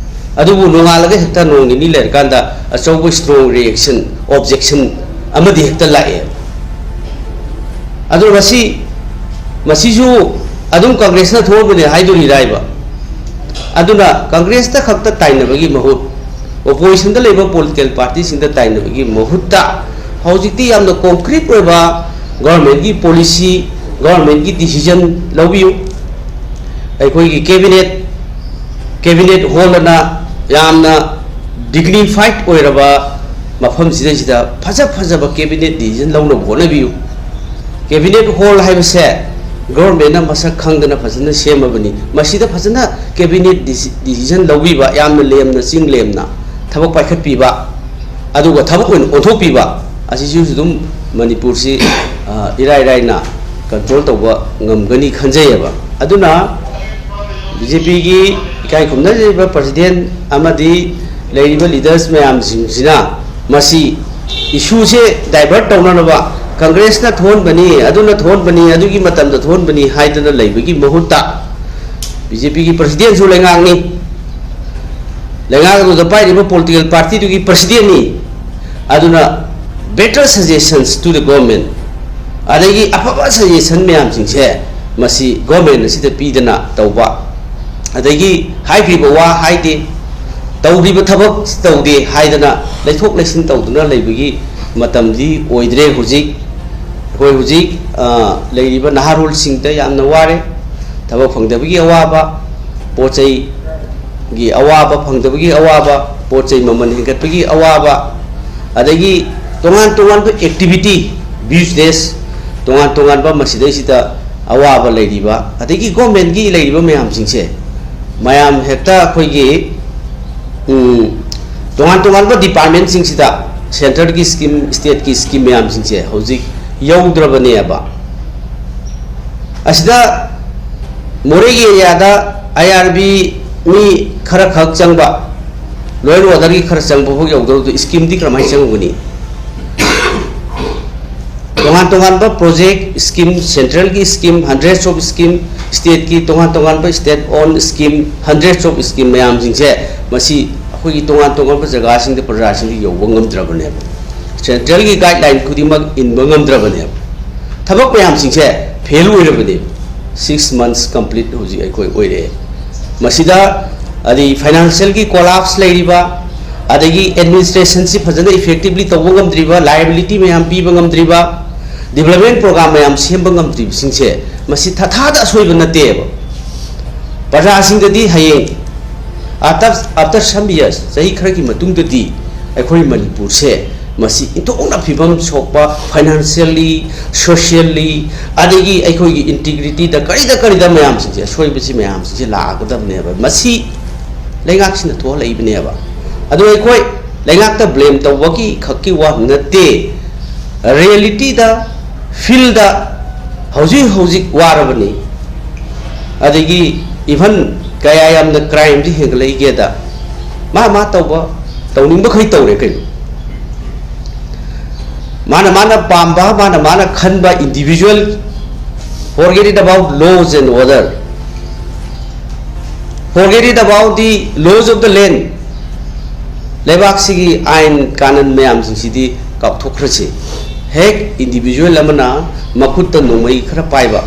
ꯑꯗꯨꯕꯨ ꯅꯣꯡꯉꯥꯜꯂꯒ ꯍꯦꯛꯇ ꯅꯣꯡ ꯅꯤꯅꯤ ꯂꯩꯔꯀꯥꯟꯗ ꯑꯆꯧꯕ strong reaction, objection ꯑꯃꯗꯤ ꯍꯦꯛꯇ ꯂꯥꯛꯑꯦ꯫ ꯑꯗꯣ ꯃꯁꯤ, ꯃꯁꯤꯁꯨ ꯑꯗꯨꯝ ꯀꯪꯒ꯭ꯔꯦꯁꯅ ꯊꯣꯛꯑꯕꯅꯦ ꯍꯥꯏꯗꯣꯔꯤꯔꯥꯏꯕ? ꯑꯗꯨꯅ ꯀꯪꯒ꯭ꯔꯦꯁꯇ ꯈꯛꯇ ꯇꯥꯏꯅꯕꯒꯤ ꯃꯍꯨꯠ, oppositionꯗ ꯂꯩꯕ political partyꯁꯤꯡꯗ ꯇꯥꯏꯅꯕꯒꯤ ꯃꯍꯨꯠꯇ ꯍꯧꯖꯤꯛꯇꯤ ꯌꯥꯝꯅ concrete ꯑꯣꯏꯕ governmentꯀꯤ policy, ꯒꯣꯚꯔꯟꯃꯦꯟꯠꯀꯤ ꯗꯤꯁꯤꯖꯟ ꯂꯧꯕꯤꯌꯨ꯫ ꯑꯩꯈꯣꯏꯒꯤ ꯀꯦꯕꯤꯅꯦꯠ, ꯀꯦꯕꯤꯅꯦꯠ ꯍꯣꯜ ꯑꯅ ꯌꯥꯝꯅ ꯗꯤꯒꯅꯤꯐꯥꯏꯠ ꯑꯣꯏꯔꯕ ꯃꯐꯝꯁꯤꯗꯩꯁꯤꯗ ꯐꯖ ꯐꯖꯕ ꯀꯦꯕꯤꯅꯦꯠ ꯗꯤꯁꯤꯖꯟ ꯂꯧꯅꯕ ꯍꯣꯠꯅꯕꯤꯌꯨ꯫ ꯀꯦꯕꯤꯅꯦꯠ ꯍꯣꯜ ꯍꯥꯏꯕꯁꯦ ꯒꯣꯚꯔꯟꯃꯦꯟꯠꯅ ꯃꯁꯛ ꯈꯪꯗꯅ ꯐꯖꯅ ꯁꯦꯝꯃꯕꯅꯤ꯫ ꯃꯁꯤꯗ ꯐꯖꯅ ꯀꯦꯕꯤꯅꯦꯠ ꯗꯤꯁꯤ-, ꯗꯤꯁꯤꯖꯟ ꯂꯧꯕꯤꯕ, ꯌꯥꯝꯅ ꯂꯦꯝꯅ ꯆꯤꯡ ꯂꯦꯝꯅ ꯊꯕꯛ ꯄꯥꯏꯈꯠꯄꯤꯕ, ꯑꯗꯨꯒ ꯊꯕꯛ ꯑꯣꯏꯅ ꯑꯣꯟꯊꯣꯛꯄꯤꯕ ꯑꯁꯤꯁꯨ ꯑꯗꯨꯝ ꯃꯅꯤꯄꯨꯔꯁꯤ, ꯑ, ꯏꯔꯥꯏ ꯂꯥꯏꯅ ꯀꯟꯇ꯭ꯔꯣꯜ ꯇꯧꯕ ꯉꯝꯒꯅꯤ ꯈꯟꯖꯩꯌꯦꯕ꯫ ꯑꯗꯨꯅ ꯕꯤ ꯖꯦ ꯄꯤꯒꯤ ꯏꯀꯥꯏ ꯈꯨꯝꯅꯖꯔꯤꯕ ꯄ꯭ꯔꯁꯤꯗꯦꯟꯠ ꯑꯃꯗꯤ ꯂꯩꯔꯤꯕ ꯂꯤꯗꯔꯁ ꯃꯌꯥꯝꯁꯤꯡꯁꯤꯅ ꯃꯁꯤ ꯏꯁꯨꯁꯦ ꯗꯥꯏꯚꯔꯠ ꯇꯧꯅꯅꯕ, ꯀꯪꯒ꯭ꯔꯦꯁꯅ ꯊꯣꯛꯍꯟꯕꯅꯤ, ꯑꯗꯨꯅ ꯊꯣꯛꯍꯟꯕꯅꯤ, ꯑꯗꯨꯒꯤ ꯃꯇꯝꯗ ꯊꯣꯛꯍꯟꯕꯅꯤ ꯍꯥꯏꯗꯅ ꯂꯩꯕꯒꯤ ꯃꯍꯨꯠꯇ, ꯕꯤ ꯖꯦ ꯄꯤꯒꯤ ꯄ꯭ꯔꯁꯤꯗꯦꯟꯠꯁꯨ ꯂꯩꯉꯥꯛꯅꯤ, ꯂꯩꯉꯥꯛ ꯑꯗꯨꯗ ꯄꯥꯏꯔꯤꯕ ꯄꯣꯂꯤꯇꯤꯀꯦꯜ ꯄꯥꯔꯇꯤꯗꯨꯒꯤ ꯄ꯭ꯔꯁꯤꯗꯦꯟꯠꯅꯤ꯫ ꯑꯗꯨꯅ better suggestions to the government, ꯑꯗꯒꯤ ꯑꯐꯕ ꯁꯖꯦꯁꯟ ꯃꯌꯥꯝꯁꯤꯡꯁꯦ ꯃꯁꯤ ꯒꯣꯚꯔꯟꯃꯦꯟꯠ ꯑꯁꯤꯗ ꯄꯤꯗꯅ ꯇꯧꯕ, ꯑꯗꯒꯤ ꯍꯥꯏꯈ꯭ꯔꯤꯕ ꯋꯥ ꯍꯥꯏꯗꯦ, ꯇꯧꯈ꯭ꯔꯤꯕ ꯊꯕꯛ ꯇꯧꯗꯦ ꯍꯥꯏꯗꯅ ꯂꯩꯊꯣꯛ ꯂꯩꯁꯤꯟ ꯇꯧꯗꯨꯅ ꯂꯩꯕꯒꯤ ꯃꯇꯝꯗꯤ ꯑꯣꯏꯗ꯭ꯔꯦ ꯍꯧꯖꯤꯛ꯫ ꯑꯩꯈꯣꯏ ꯍꯧꯖꯤꯛ, ꯑ, ꯂꯩꯔꯤꯕ ꯅꯍꯥꯔꯣꯜꯁꯤꯡꯗ ꯌꯥꯝꯅ ꯋꯥꯔꯦ꯫ ꯊꯕꯛ ꯐꯪꯗꯕꯒꯤ ꯑꯋꯥꯕ, ꯄꯣꯠ ꯆꯩꯒꯤ ꯑꯋꯥꯕ, ꯐꯪꯗꯕꯒꯤ ꯑꯋꯥꯕ, ꯄꯣꯠ ꯆꯩ ꯃꯃꯜ ꯍꯦꯟꯒꯠꯄꯒꯤ ꯑꯋꯥꯕ, ꯑꯗꯒꯤ ꯇꯣꯉꯥꯟ ꯇꯣꯉꯥꯟꯕ ꯑꯦꯛꯇꯤꯚꯤꯇꯤ, ꯕꯤꯖꯤꯅꯦꯁ, ꯇꯣꯉꯥꯟ ꯇꯣꯉꯥꯟꯕ ꯃꯁꯤꯗꯩꯁꯤꯗ ꯑꯋꯥꯕ ꯂꯩꯔꯤꯕ, ꯑꯗꯒꯤ ꯒꯣꯚꯔꯟꯃꯦꯟꯠꯀꯤ ꯂꯩꯔꯤꯕ ꯃꯌꯥꯝꯁꯤꯡꯁꯦ, ꯃꯌꯥꯝ ꯍꯦꯛꯇ ꯑꯩꯈꯣꯏꯒꯤ, ꯎꯝ, ꯇꯣꯉꯥꯟ ꯇꯣꯉꯥꯟꯕ ꯗꯤꯄꯥꯔꯠꯃꯦꯟꯠꯁꯤꯡꯁꯤꯗ ꯁꯦꯟꯇꯔꯒꯤ ꯁ꯭ꯀꯤꯝ, ꯁ꯭ꯇꯦꯠꯀꯤ ꯁ꯭ꯀꯤꯝ ꯃꯌꯥꯝꯁꯤꯡꯁꯦ ꯍꯧꯖꯤꯛ ꯌꯧꯗ꯭ꯔꯕꯅꯦꯕ꯫ ꯑꯁꯤꯗ ꯃꯣꯔꯦꯒꯤ ꯑꯦꯔꯤꯌꯥꯗ ꯑꯥꯏ ꯑꯥꯔ ꯕꯤ ꯃꯤ ꯈꯔ ꯈꯛ ꯆꯪꯕ, ꯂꯣ ꯑꯦꯟ ꯑꯣꯔꯗꯔꯒꯤ ꯈꯔ ꯆꯪꯕ ꯐꯥꯎ ꯌꯧꯗꯧꯗꯣ ꯁ꯭ꯀꯤꯝꯗꯤ ꯀꯔꯝꯍꯥꯏꯅ ꯆꯪꯉꯨꯒꯅꯤ? ꯇꯣꯉꯥꯟ ꯇꯣꯉꯥꯟꯕ ꯄ꯭ꯔꯣꯖꯦꯛ ꯁ꯭ꯀꯤꯝ, ꯁꯦꯟꯇ꯭ꯔꯦꯜꯒꯤ ꯁ꯭ꯀꯤꯝ, hundreds of scheme, ꯁ꯭ꯇꯦꯠꯀꯤ ꯇꯣꯉꯥꯟ ꯇꯣꯉꯥꯟꯕ state owned scheme, hundreds of scheme ꯃꯌꯥꯝꯁꯤꯡꯁꯦ ꯃꯁꯤ ꯑꯩꯈꯣꯏꯒꯤ ꯇꯣꯉꯥꯟ ꯇꯣꯉꯥꯟꯕ ꯖꯒꯥꯁꯤꯡꯗ ꯄ꯭ꯔꯖꯥꯁꯤꯡꯗ ꯌꯧꯕ ꯉꯝꯗ꯭ꯔꯕꯅꯦꯕ꯫ ꯁꯦꯟꯇ꯭ꯔꯦꯜꯒꯤ ꯒꯥꯏꯗꯂꯥꯏꯟ ꯈꯨꯗꯤꯡꯃꯛ ꯏꯟꯕ ꯉꯝꯗ꯭ꯔꯕꯅꯦꯕ꯫ ꯊꯕꯛ ꯃꯌꯥꯝꯁꯤꯡꯁꯦ ꯐꯦꯜ ꯑꯣꯏꯔꯕꯅꯦꯕ꯫ Six months complete ꯍꯧꯖꯤꯛ ꯑꯩꯈꯣꯏ ꯑꯣꯏꯔꯛꯑꯦ꯫ ꯃꯁꯤꯗ ꯑꯗꯩ ꯐꯥꯏꯅꯥꯟꯁꯤꯌꯦꯜꯒꯤ ꯀꯣꯂꯥꯞꯁ ꯂꯩꯔꯤꯕ, ꯑꯗꯒꯤ ꯑꯦꯗꯃꯤꯅꯤꯁꯇ꯭ꯔꯦꯁꯟꯁꯤ ꯐꯖꯅ ꯏꯐꯦꯛꯇꯤꯚꯂꯤ ꯇꯧꯕ ꯉꯝꯗ꯭ꯔꯤꯕ, ꯂꯥꯏꯕꯤꯂꯤꯇꯤ ꯃꯌꯥꯝ ꯄꯤꯕ ꯉꯝꯗ꯭ꯔꯤꯕ, ꯗꯤꯕ꯭ꯂꯞꯃꯦꯟ ꯄ꯭ꯔꯣꯒ꯭ꯔꯥꯝ ꯃꯌꯥꯝ ꯁꯦꯝꯕ ꯉꯝꯗ꯭ꯔꯤꯕꯁꯤꯡꯁꯦ, ꯃꯁꯤ ꯊꯥꯊꯥꯗ ꯑꯁꯣꯏꯕ ꯅꯠꯇꯦꯕ꯫ ꯄ꯭ꯔꯖꯥꯁꯤꯡꯗꯗꯤ ꯍꯌꯦꯡ, after, after some years, ꯆꯍꯤ ꯈꯔꯒꯤ ꯃꯇꯨꯡꯗꯗꯤ ꯑꯩꯈꯣꯏ ꯃꯅꯤꯄꯨꯔꯁꯦ ꯃꯁꯤ ꯏꯟꯊꯣꯛꯅ ꯐꯤꯕꯝ ꯁꯣꯛꯄ, financially, socially, ꯑꯗꯒꯤ ꯑꯩꯈꯣꯏꯒꯤ integrityꯗ, ꯀꯔꯤꯗ ꯀꯔꯤꯗ ꯃꯌꯥꯝꯁꯤꯡꯁꯦ, ꯑꯁꯣꯏꯕꯁꯤ ꯃꯌꯥꯝꯁꯤꯡꯁꯦ ꯂꯥꯛꯀꯗꯕꯅꯦꯕ꯫ ꯃꯁꯤ ꯂꯩꯉꯥꯛꯁꯤꯅ ꯊꯣꯛꯍꯜꯂꯛꯏꯕꯅꯦꯕ꯫ ꯑꯗꯨ ꯑꯩꯈꯣꯏ ꯂꯩꯉꯥꯛꯇ blame ꯇꯧꯕꯒꯤ ꯈꯛꯀꯤ ꯋꯥ ꯅꯠꯇꯦ, realityꯗ, fieldꯗ ꯍꯧꯖꯤꯛ ꯍꯧꯖꯤꯛ ꯋꯥꯔꯕꯅꯤ꯫ ꯑꯗꯒꯤ even ꯀꯌꯥ ꯌꯥꯝꯅ crimeꯁꯤ ꯍꯦꯟꯒꯠꯂꯛꯏꯒꯦꯗ, ꯃꯥ ꯃꯥ ꯇꯧꯕ, ꯇꯧꯅꯤꯡꯕꯈꯩ ꯇꯧꯔꯦ ꯀꯩꯅꯣ꯫ ꯃꯥꯅ ꯃꯥꯅ ꯄꯥꯝꯕ, ꯃꯥꯅ ꯃꯥꯅ ꯈꯟꯕ individual, forget it about laws and order, forget it about the laws of the land, ꯂꯩꯕꯥꯛꯁꯤꯒꯤ ꯑꯥꯏꯟ ꯀꯥꯅꯟ ꯃꯌꯥꯝꯁꯤꯡꯁꯤꯗꯤ ꯀꯥꯎꯊꯣꯛꯈ꯭ꯔꯁꯤ꯫ ꯍꯦꯛ individual ꯑꯃꯅ ꯃꯈꯨꯠꯇ ꯅꯣꯡꯃꯩ ꯈꯔ ꯄꯥꯏꯕ,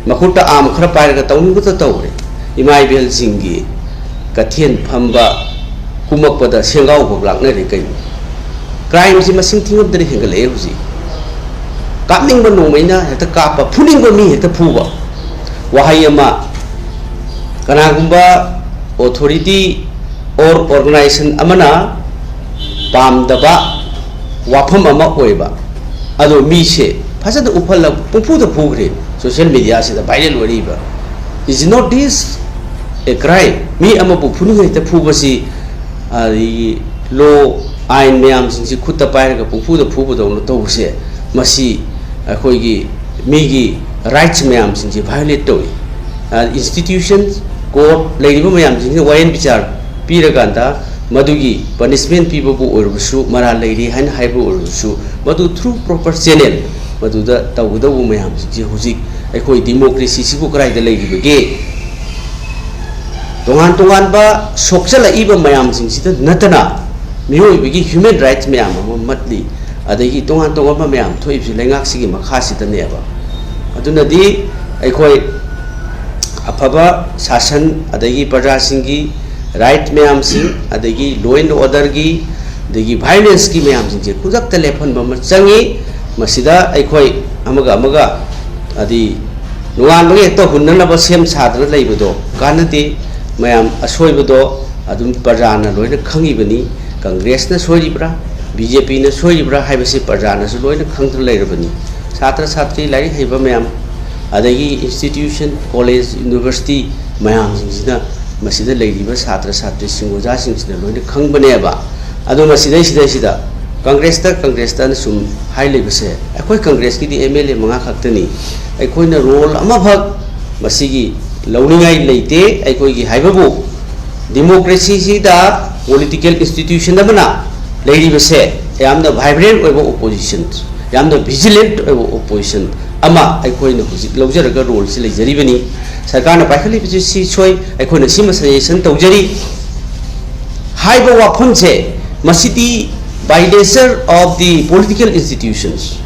ꯃꯈꯨꯠꯇ arm ꯈꯔ ꯄꯥꯏꯔꯒ ꯇꯧꯅꯤꯡꯕꯇ ꯇꯧꯔꯦ꯫ ꯏꯃꯥ ꯏꯕꯦꯜꯁꯤꯡꯒꯤ ꯀꯩꯊꯦꯜ ꯐꯝꯕ ꯀꯨꯝꯃꯛꯄꯗ ꯁꯦꯡꯒꯥꯎ ꯐꯥꯎ ꯂꯥꯛꯅꯔꯦ ꯀꯩꯅꯣ꯫ Crimeꯁꯤ ꯃꯁꯤꯡ ꯊꯤꯉꯝꯗꯅ ꯍꯦꯟꯒꯠꯂꯛꯑꯦ ꯍꯧꯖꯤꯛ꯫ ꯀꯥꯞꯅꯤꯡꯕ ꯅꯣꯡꯃꯩꯅ ꯍꯦꯛꯇ ꯀꯥꯞꯄ, ꯐꯨꯅꯤꯡꯕ ꯃꯤ ꯍꯦꯛꯇ ꯐꯨꯕ꯫ ꯋꯥꯍꯩ ꯑꯃ, ꯀꯅꯥꯒꯨꯝꯕ authority or organization ꯑꯃꯅ ꯄꯥꯝꯗꯕ ꯋꯥꯐꯝ ꯑꯃ ꯑꯣꯏꯕ, ꯑꯗꯣ ꯃꯤꯁꯦ ꯐꯖꯅ ꯎꯐꯜꯂꯒ ꯄꯨꯡꯐꯨꯗ ꯐꯨꯈ꯭ꯔꯦ꯫ Social mediaꯁꯤꯗ viral ꯑꯣꯏꯔꯤꯕ, is not this a crime? ꯃꯤ ꯑꯃꯕꯨ ꯐꯨꯅꯤꯡꯉꯩꯗ ꯐꯨꯕꯁꯤ, ꯑꯗꯒꯤ law, ꯑꯥꯏꯟ ꯃꯌꯥꯝꯁꯤꯡꯁꯤ ꯈꯨꯠꯇ ꯄꯥꯏꯔꯒ ꯄꯨꯡꯐꯨꯗ ꯐꯨꯕꯗꯧꯅ ꯇꯧꯕꯁꯦ, ꯃꯁꯤ ꯑꯩꯈꯣꯏꯒꯤ ꯃꯤꯒꯤ rights ꯃꯌꯥꯝꯁꯤꯡꯁꯤ violate ꯇꯧꯏ꯫ ꯑ, institutions, court ꯂꯩꯔꯤꯕ ꯃꯌꯥꯝꯁꯤꯡꯁꯤꯅ ꯋꯥꯌꯦꯜ ꯕꯤꯆꯥꯔ ꯄꯤꯔꯀꯥꯟꯗ ꯃꯗꯨꯒꯤ punishment ꯄꯤꯕꯕꯨ ꯑꯣꯏꯔꯕꯁꯨ, ꯃꯔꯥꯜ ꯂꯩꯔꯤ ꯍꯥꯏꯅ ꯍꯥꯏꯕ ꯑꯣꯏꯔꯕꯁꯨ, ꯃꯗꯨ through proper channel ꯃꯗꯨꯗ ꯇꯧꯒꯗꯧꯕ ꯃꯌꯥꯝꯁꯤꯡꯁꯤ ꯍꯧꯖꯤꯛ ꯑꯩꯈꯣꯏ democracyꯁꯤꯕꯨ ꯀꯗꯥꯏꯗ ꯂꯩꯔꯤꯕꯒꯦ? ꯇꯣꯉꯥꯟ ꯇꯣꯉꯥꯟꯕ ꯁꯣꯛꯆꯜꯂꯛꯏꯕ ꯃꯌꯥꯝꯁꯤꯡꯁꯤꯗ ꯅꯠꯇꯅ ꯃꯤꯑꯣꯏꯕꯒꯤ human rights ꯃꯌꯥꯝ ꯑꯃ ꯃꯠꯂꯤ, ꯑꯗꯒꯤ ꯇꯣꯉꯥꯟ ꯇꯣꯉꯥꯟꯕ ꯃꯌꯥꯝ ꯊꯣꯛꯏꯕꯁꯤ ꯂꯩꯉꯥꯛꯁꯤꯒꯤ ꯃꯈꯥꯁꯤꯗꯅꯦꯕ꯫ ꯑꯗꯨꯅꯗꯤ ꯑꯩꯈꯣꯏ ꯑꯐꯕ ꯁꯥꯁꯟ, ꯑꯗꯒꯤ ꯄ꯭ꯔꯖꯥꯁꯤꯡꯒꯤ right ꯃꯌꯥꯝꯁꯤꯡ, ꯑꯗꯒꯤ law and orderꯒꯤ, ꯑꯗꯒꯤ violenceꯀꯤ ꯃꯌꯥꯝꯁꯤꯡꯁꯦ ꯈꯨꯗꯛꯇ ꯂꯦꯞꯍꯟꯕ ꯑꯃ ꯆꯪꯉꯤ꯫ ꯃꯁꯤꯗ ꯑꯩꯈꯣꯏ ꯑꯃꯒ ꯑꯃꯒ ꯍꯥꯏꯗꯤ ꯅꯣꯡꯉꯥꯟꯕꯒ ꯍꯦꯛꯇ ꯍꯨꯟꯅꯅꯕ ꯁꯦꯝ ꯁꯥꯗꯅ ꯂꯩꯕꯗꯣ ꯀꯥꯟꯅꯗꯦ꯫ ꯃꯌꯥꯝ ꯑꯁꯣꯏꯕꯗꯣ ꯑꯗꯨꯝ ꯄ꯭ꯔꯖꯥꯅ ꯂꯣꯏꯅ ꯈꯪꯉꯤꯕꯅꯤ꯫ ꯀꯪꯒ꯭ꯔꯦꯁꯅ ꯁꯣꯏꯔꯤꯕ꯭ꯔꯥ, ꯕꯤ ꯖꯦ ꯄꯤꯅ ꯁꯣꯏꯔꯤꯕ꯭ꯔꯥ ꯍꯥꯏꯕꯁꯤ ꯄ꯭ꯔꯖꯥꯅꯁꯨ ꯂꯣꯏꯅ ꯈꯪꯗꯨꯅ ꯂꯩꯔꯕꯅꯤ꯫ ꯁꯥꯇ꯭ꯔ ꯁꯥꯇ꯭ꯔꯤ, ꯂꯥꯏꯔꯤꯛ ꯍꯩꯕ ꯃꯌꯥꯝ, ꯑꯗꯒꯤ institution, college, university ꯃꯌꯥꯝꯁꯤꯡꯁꯤꯅ, ꯃꯁꯤꯗ ꯂꯩꯔꯤꯕ ꯁꯥꯇ꯭ꯔ ꯁꯥꯇ꯭ꯔꯤꯁꯤꯡ, ꯑꯣꯖꯥꯁꯤꯡꯁꯤꯅ ꯂꯣꯏꯅ ꯈꯪꯕꯅꯦꯕ꯫ ꯑꯗꯣ ꯃꯁꯤꯗꯩꯁꯤꯗꯩꯁꯤꯗ ꯀꯪꯒ꯭ꯔꯦꯁꯇ, ꯀꯪꯒ꯭ꯔꯦꯁꯇꯅ ꯁꯨꯝ ꯍꯥꯏ ꯂꯩꯕꯁꯦ, ꯑꯩꯈꯣꯏ ꯀꯪꯒ꯭ꯔꯦꯁꯀꯤꯗꯤ ꯑꯦꯝ ꯑꯦꯜ ꯑꯦ ꯃꯉꯥ ꯈꯛꯇꯅꯤ꯫ ꯑꯩꯈꯣꯏꯅ ꯔꯣꯜ ꯑꯃꯐꯛ ꯃꯁꯤꯒꯤ ꯂꯧꯅꯤꯡꯉꯥꯏ ꯂꯩꯇꯦ꯫ ꯑꯩꯈꯣꯏꯒꯤ ꯍꯥꯏꯕꯕꯨ ꯗꯤꯃꯣꯀ꯭ꯔꯦꯁꯤꯁꯤꯗ, ꯄꯣꯂꯤꯇꯤꯀꯦꯜ ꯏꯟꯁꯇꯤꯇ꯭ꯌꯨꯁꯟ ꯑꯃꯅ ꯂꯩꯔꯤꯕꯁꯦ ꯌꯥꯝꯅ ꯚꯥꯏꯕ꯭ꯔꯦꯟ ꯑꯣꯏꯕ ꯑꯣꯄꯣꯖꯤꯁꯟ, ꯌꯥꯝꯅ ꯚꯤꯖꯤꯂꯦꯟꯠ ꯑꯣꯏꯕ ꯑꯣꯄꯣꯖꯤꯁꯟ ꯑꯃ ꯑꯩꯈꯣꯏꯅ ꯍꯧꯖꯤꯛ ꯂꯧꯖꯔꯒ ꯔꯣꯜꯁꯤ ꯂꯩꯖꯔꯤꯕꯅꯤ꯫ ꯁꯔꯀꯥꯔꯅ ꯄꯥꯏꯈꯠꯂꯤꯕꯁꯤ ꯁꯤ ꯁꯣꯏ, ꯑꯩꯈꯣꯏꯅ ꯁꯤꯃ ꯁꯖꯦꯁꯟ ꯇꯧꯖꯔꯤ ꯍꯥꯏꯕ ꯋꯥꯐꯝꯁꯦ, ꯃꯁꯤꯗꯤ by nature of the political institutions,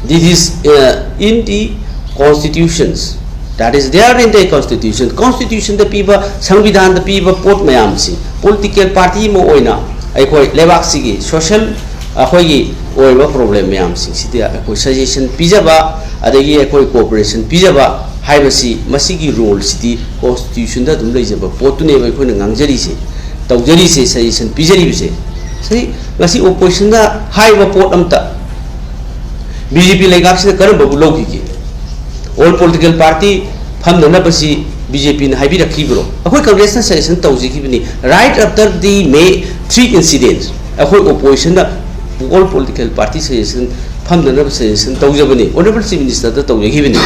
this is uh, in the constitutions, that is there in the constitution, ꯀꯣꯟꯁꯇꯤꯇ꯭ꯌꯨꯁꯟꯗ ꯄꯤꯕ, ꯁꯪꯕꯤꯙꯥꯟꯗ ꯄꯤꯕ ꯄꯣꯠ ꯃꯌꯥꯝꯁꯤ, ꯄꯣꯂꯤꯇꯤꯀꯦꯜ ꯄꯥꯔꯇꯤ ꯑꯃ ꯑꯣꯏꯅ ꯑꯩꯈꯣꯏ ꯂꯩꯕꯥꯛꯁꯤꯒꯤ ꯁꯣꯁꯦꯜ ꯑꯩꯈꯣꯏꯒꯤ ꯑꯣꯏꯕ ꯄ꯭ꯔꯣꯕ꯭ꯂꯦꯝ ꯃꯌꯥꯝꯁꯤꯡꯁꯤꯗ ꯑꯩꯈꯣꯏ ꯁꯖꯦꯁꯟ ꯄꯤꯖꯕ, ꯑꯗꯒꯤ ꯑꯩꯈꯣꯏ ꯀꯣꯑꯣꯄꯔꯦꯁꯟ ꯄꯤꯖꯕ ꯍꯥꯏꯕꯁꯤ, ꯃꯁꯤꯒꯤ ꯔꯣꯜꯁꯤꯗꯤ ꯀꯣꯟꯁꯇꯤꯇ꯭ꯌꯨꯁꯟꯗ ꯑꯗꯨꯝ ꯂꯩꯖꯕ ꯄꯣꯠꯇꯨꯅꯦꯕ ꯑꯩꯈꯣꯏꯅ ꯉꯥꯡꯖꯔꯤꯁꯦ, ꯇꯧꯖꯔꯤꯁꯦ, ꯁꯖꯦꯁꯟ ꯄꯤꯖꯔꯤꯕꯁꯦ꯫ ꯁꯤ ꯉꯁꯤ ꯑꯣꯄꯣꯖꯤꯁꯟꯅ ꯍꯥꯏꯕ ꯄꯣꯠ ꯑꯝꯇ ꯕꯤ ꯖꯦ ꯄꯤ ꯂꯩꯉꯥꯛꯁꯤꯅ ꯀꯔꯝꯕꯕꯨ ꯂꯧꯈꯤꯒꯦ? ꯑꯣꯜ ꯄꯣꯂꯤꯇꯤꯀꯦꯜ ꯄꯥꯔꯇꯤ ꯐꯝꯅꯅꯕꯁꯤ ꯕꯤ ꯖꯦ ꯄꯤꯅ ꯍꯥꯏꯕꯤꯔꯛꯈꯤꯕ꯭ꯔꯣ? ꯑꯩꯈꯣꯏ ꯀꯪꯒ꯭ꯔꯦꯁꯅ ꯁꯖꯦꯁꯟ ꯇꯧꯖꯈꯤꯕꯅꯤ꯫ Right after the May three incident, ꯑꯩꯈꯣꯏ ꯑꯣꯄꯣꯖꯤꯁꯟꯅ ꯑꯣꯜ ꯄꯣꯂꯤꯇꯤꯀꯦꯜ ꯄꯥꯔꯇꯤ ꯁꯖꯦꯁꯟ ꯐꯝꯅꯅꯕ ꯁꯖꯦꯁꯟ ꯇꯧꯖꯕꯅꯤ, ꯑꯣꯅꯔꯦꯕꯜ ꯆꯤꯐ ꯃꯤꯅꯤꯁꯇꯔꯗ ꯇꯧꯖꯈꯤꯕꯅꯤ꯫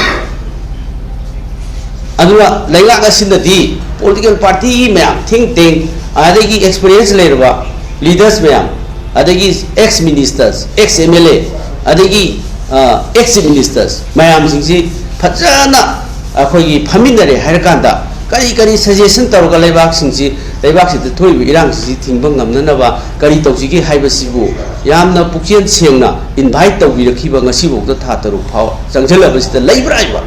ꯑꯗꯨꯅ ꯂꯩꯉꯥꯛ ꯑꯁꯤꯅꯗꯤ ꯄꯣꯂꯤꯇꯤꯀꯦꯜ ꯄꯥꯔꯇꯤ ꯃꯌꯥꯝ, ꯊꯤꯡ ꯇꯦꯡ, ꯑꯗꯒꯤ ꯑꯦꯛꯁꯄꯤꯔꯤꯌꯦꯟꯁ ꯂꯩꯔꯕ ꯂꯤꯗꯔꯁ ꯃꯌꯥꯝ, ꯑꯗꯒꯤ X ministers, X M L A, ꯑꯗꯒꯤ ꯑꯦꯛꯁ ꯆꯤꯐ ꯃꯤꯅꯤꯁꯇꯔꯁ ꯃꯌꯥꯝꯁꯤꯡꯁꯤ ꯐꯖꯅ ꯑꯩꯈꯣꯏꯒꯤ ꯐꯝꯃꯤꯟꯅꯔꯦ ꯍꯥꯏꯔꯀꯥꯟꯗ, ꯀꯔꯤ ꯀꯔꯤ ꯁꯖꯦꯁꯟ ꯇꯧꯔꯒ ꯂꯩꯕꯥꯛꯁꯤꯡꯁꯤ, ꯂꯩꯕꯥꯛꯁꯤꯗ ꯊꯣꯛꯏꯕ ꯏꯔꯥꯡꯁꯤꯡꯁꯤ ꯊꯤꯡꯕ ꯉꯝꯅꯅꯕ ꯀꯔꯤ ꯇꯧꯁꯤꯒꯦ ꯍꯥꯏꯕꯁꯤꯕꯨ ꯌꯥꯝꯅ ꯄꯨꯛꯆꯦꯜ ꯁꯦꯡꯅ ꯏꯟꯚꯥꯏꯠ ꯇꯧꯕꯤꯔꯛꯈꯤꯕ, ꯉꯁꯤꯐꯥꯎꯗ ꯊꯥ ꯇꯔꯨꯛ ꯐꯥꯎ ꯆꯪꯁꯤꯜꯂꯕꯁꯤꯗ ꯂꯩꯕ꯭ꯔꯥ ꯍꯥꯏꯕ?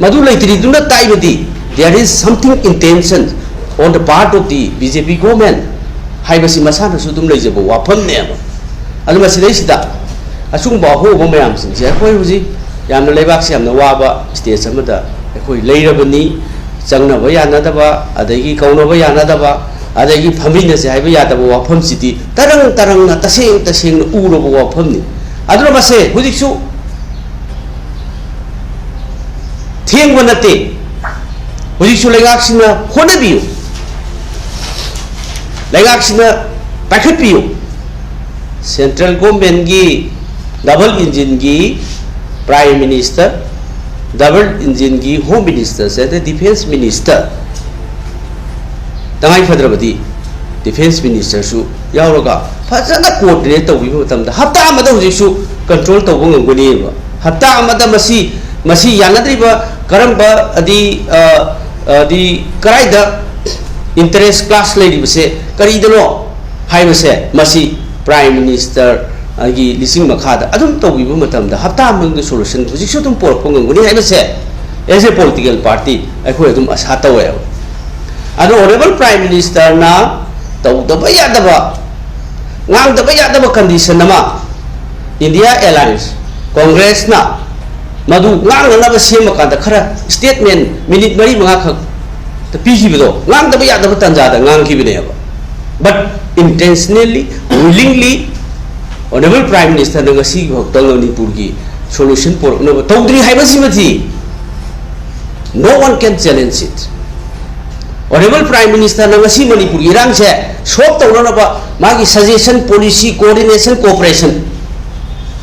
ꯃꯗꯨ ꯂꯩꯇ꯭ꯔꯤꯗꯨꯅ ꯇꯥꯛꯏꯕꯗꯤ there is something intention on the part of the B J P government ꯍꯥꯏꯕꯁꯤ ꯃꯁꯥꯅꯁꯨ ꯑꯗꯨꯝ ꯂꯩꯖꯕ ꯋꯥꯐꯝꯅꯦꯕ꯫ ꯑꯗꯨ ꯃꯁꯤꯗꯩꯁꯤꯗ ꯑꯁꯤꯒꯨꯝꯕ ꯑꯍꯣꯕ ꯃꯌꯥꯝꯁꯤꯡꯁꯦ ꯑꯩꯈꯣꯏ ꯍꯧꯖꯤꯛ ꯌꯥꯝꯅ ꯂꯩꯕꯥꯛꯁꯤ ꯌꯥꯝꯅ ꯋꯥꯕ stage ꯑꯃꯗ ꯑꯩꯈꯣꯏ ꯂꯩꯔꯕꯅꯤ꯫ ꯆꯪꯅꯕ ꯌꯥꯅꯗꯕ, ꯑꯗꯒꯤ ꯀꯧꯅꯕ ꯌꯥꯅꯗꯕ, ꯑꯗꯒꯤ ꯐꯝꯃꯤꯟꯅꯁꯦ ꯍꯥꯏꯕ ꯌꯥꯗꯕ ꯋꯥꯐꯝꯁꯤꯗꯤ ꯇꯔꯪ ꯇꯔꯪꯅ, ꯇꯁꯦꯡ ꯇꯁꯦꯡꯅ ꯎꯔꯕ ꯋꯥꯐꯝꯅꯤ꯫ ꯑꯗꯨꯅ ꯃꯁꯦ ꯍꯧꯖꯤꯛꯁꯨ ꯊꯦꯡꯕ ꯅꯠꯇꯦ꯫ ꯍꯧꯖꯤꯛꯁꯨ ꯂꯩꯉꯥꯛꯁꯤꯅ ꯍꯣꯠꯅꯕꯤꯌꯨ, ꯂꯩꯉꯥꯛꯁꯤꯅ ꯄꯥꯏꯈꯠꯄꯤꯌꯨ꯫ Central Governmentꯀꯤ double engineꯒꯤ Prime Minister, double engineꯒꯤ Home Minister, ꯑꯗꯩ Defence Minister, ꯇꯉꯥꯏ ꯐꯗ꯭ꯔꯕꯗꯤ Defence Ministerꯁꯨ ꯌꯥꯎꯔꯒ ꯐꯖꯅ coordinate ꯇꯧꯕꯤꯕ ꯃꯇꯝꯗ ꯍꯞꯇꯥ ꯑꯃꯗ ꯍꯧꯖꯤꯛꯁꯨ control ꯇꯧꯕ ꯉꯝꯒꯅꯤꯕ꯫ ꯍꯞꯇꯥ ꯑꯃꯗ ꯃꯁꯤ, ꯃꯁꯤ ꯌꯥꯅꯗ꯭ꯔꯤꯕ ꯀꯔꯝꯕ ꯑꯗꯤ, ꯑ, ꯑꯗꯤ ꯀꯗꯥꯏꯗ interest clash ꯂꯩꯔꯤꯕꯁꯦ ꯀꯔꯤꯗꯅꯣ ꯍꯥꯏꯕꯁꯦ ꯃꯁꯤ Prime Ministerꯒꯤ ꯂꯤꯁꯤꯡ ꯃꯈꯥꯗ ꯑꯗꯨꯝ ꯇꯧꯕꯤꯕ ꯃꯇꯝꯗ ꯍꯞꯇꯥ ꯑꯃꯒꯤ solution ꯍꯧꯖꯤꯛꯁꯨ ꯑꯗꯨꯝ ꯄꯨꯔꯛꯄ ꯉꯝꯒꯅꯤ ꯍꯥꯏꯕꯁꯦ as a political party ꯑꯩꯈꯣꯏ ꯑꯗꯨꯝ ꯑꯁꯥ ꯇꯧꯋꯦꯕ꯫ ꯑꯗꯣ Honourable Prime Ministerꯅ ꯇꯧꯗꯕ ꯌꯥꯗꯕ, ꯉꯥꯡꯗꯕ ꯌꯥꯗꯕ condition ꯑꯃ India Alliance, Congressꯅ ꯃꯗꯨ ꯉꯥꯡꯅꯅꯕ ꯁꯦꯝꯃꯀꯥꯟꯗ ꯈꯔ statement minute ꯃꯔꯤ ꯃꯉꯥ ꯈꯛ ꯄꯤꯈꯤꯕꯗꯣ ꯉꯥꯡꯗꯕ ꯌꯥꯗꯕ ꯇꯥꯟꯖꯥꯗ ꯉꯥꯡꯈꯤꯕꯅꯦꯕ꯫ But intentionally, willingly, Honourable Prime Ministerꯅ ꯉꯁꯤ ꯐꯥꯎꯗ ꯃꯅꯤꯄꯨꯔꯒꯤ solution ꯄꯨꯔꯛꯅꯕ ꯇꯧꯗ꯭ꯔꯤ ꯍꯥꯏꯕꯁꯤꯃꯗꯤ no one can challenge it. Honourable Prime Ministerꯅ ꯉꯁꯤ ꯃꯅꯤꯄꯨꯔꯒꯤ ꯏꯔꯥꯡꯁꯦ solve ꯇꯧꯅꯅꯕ ꯃꯥꯒꯤ suggestion, policy, coordination, cooperation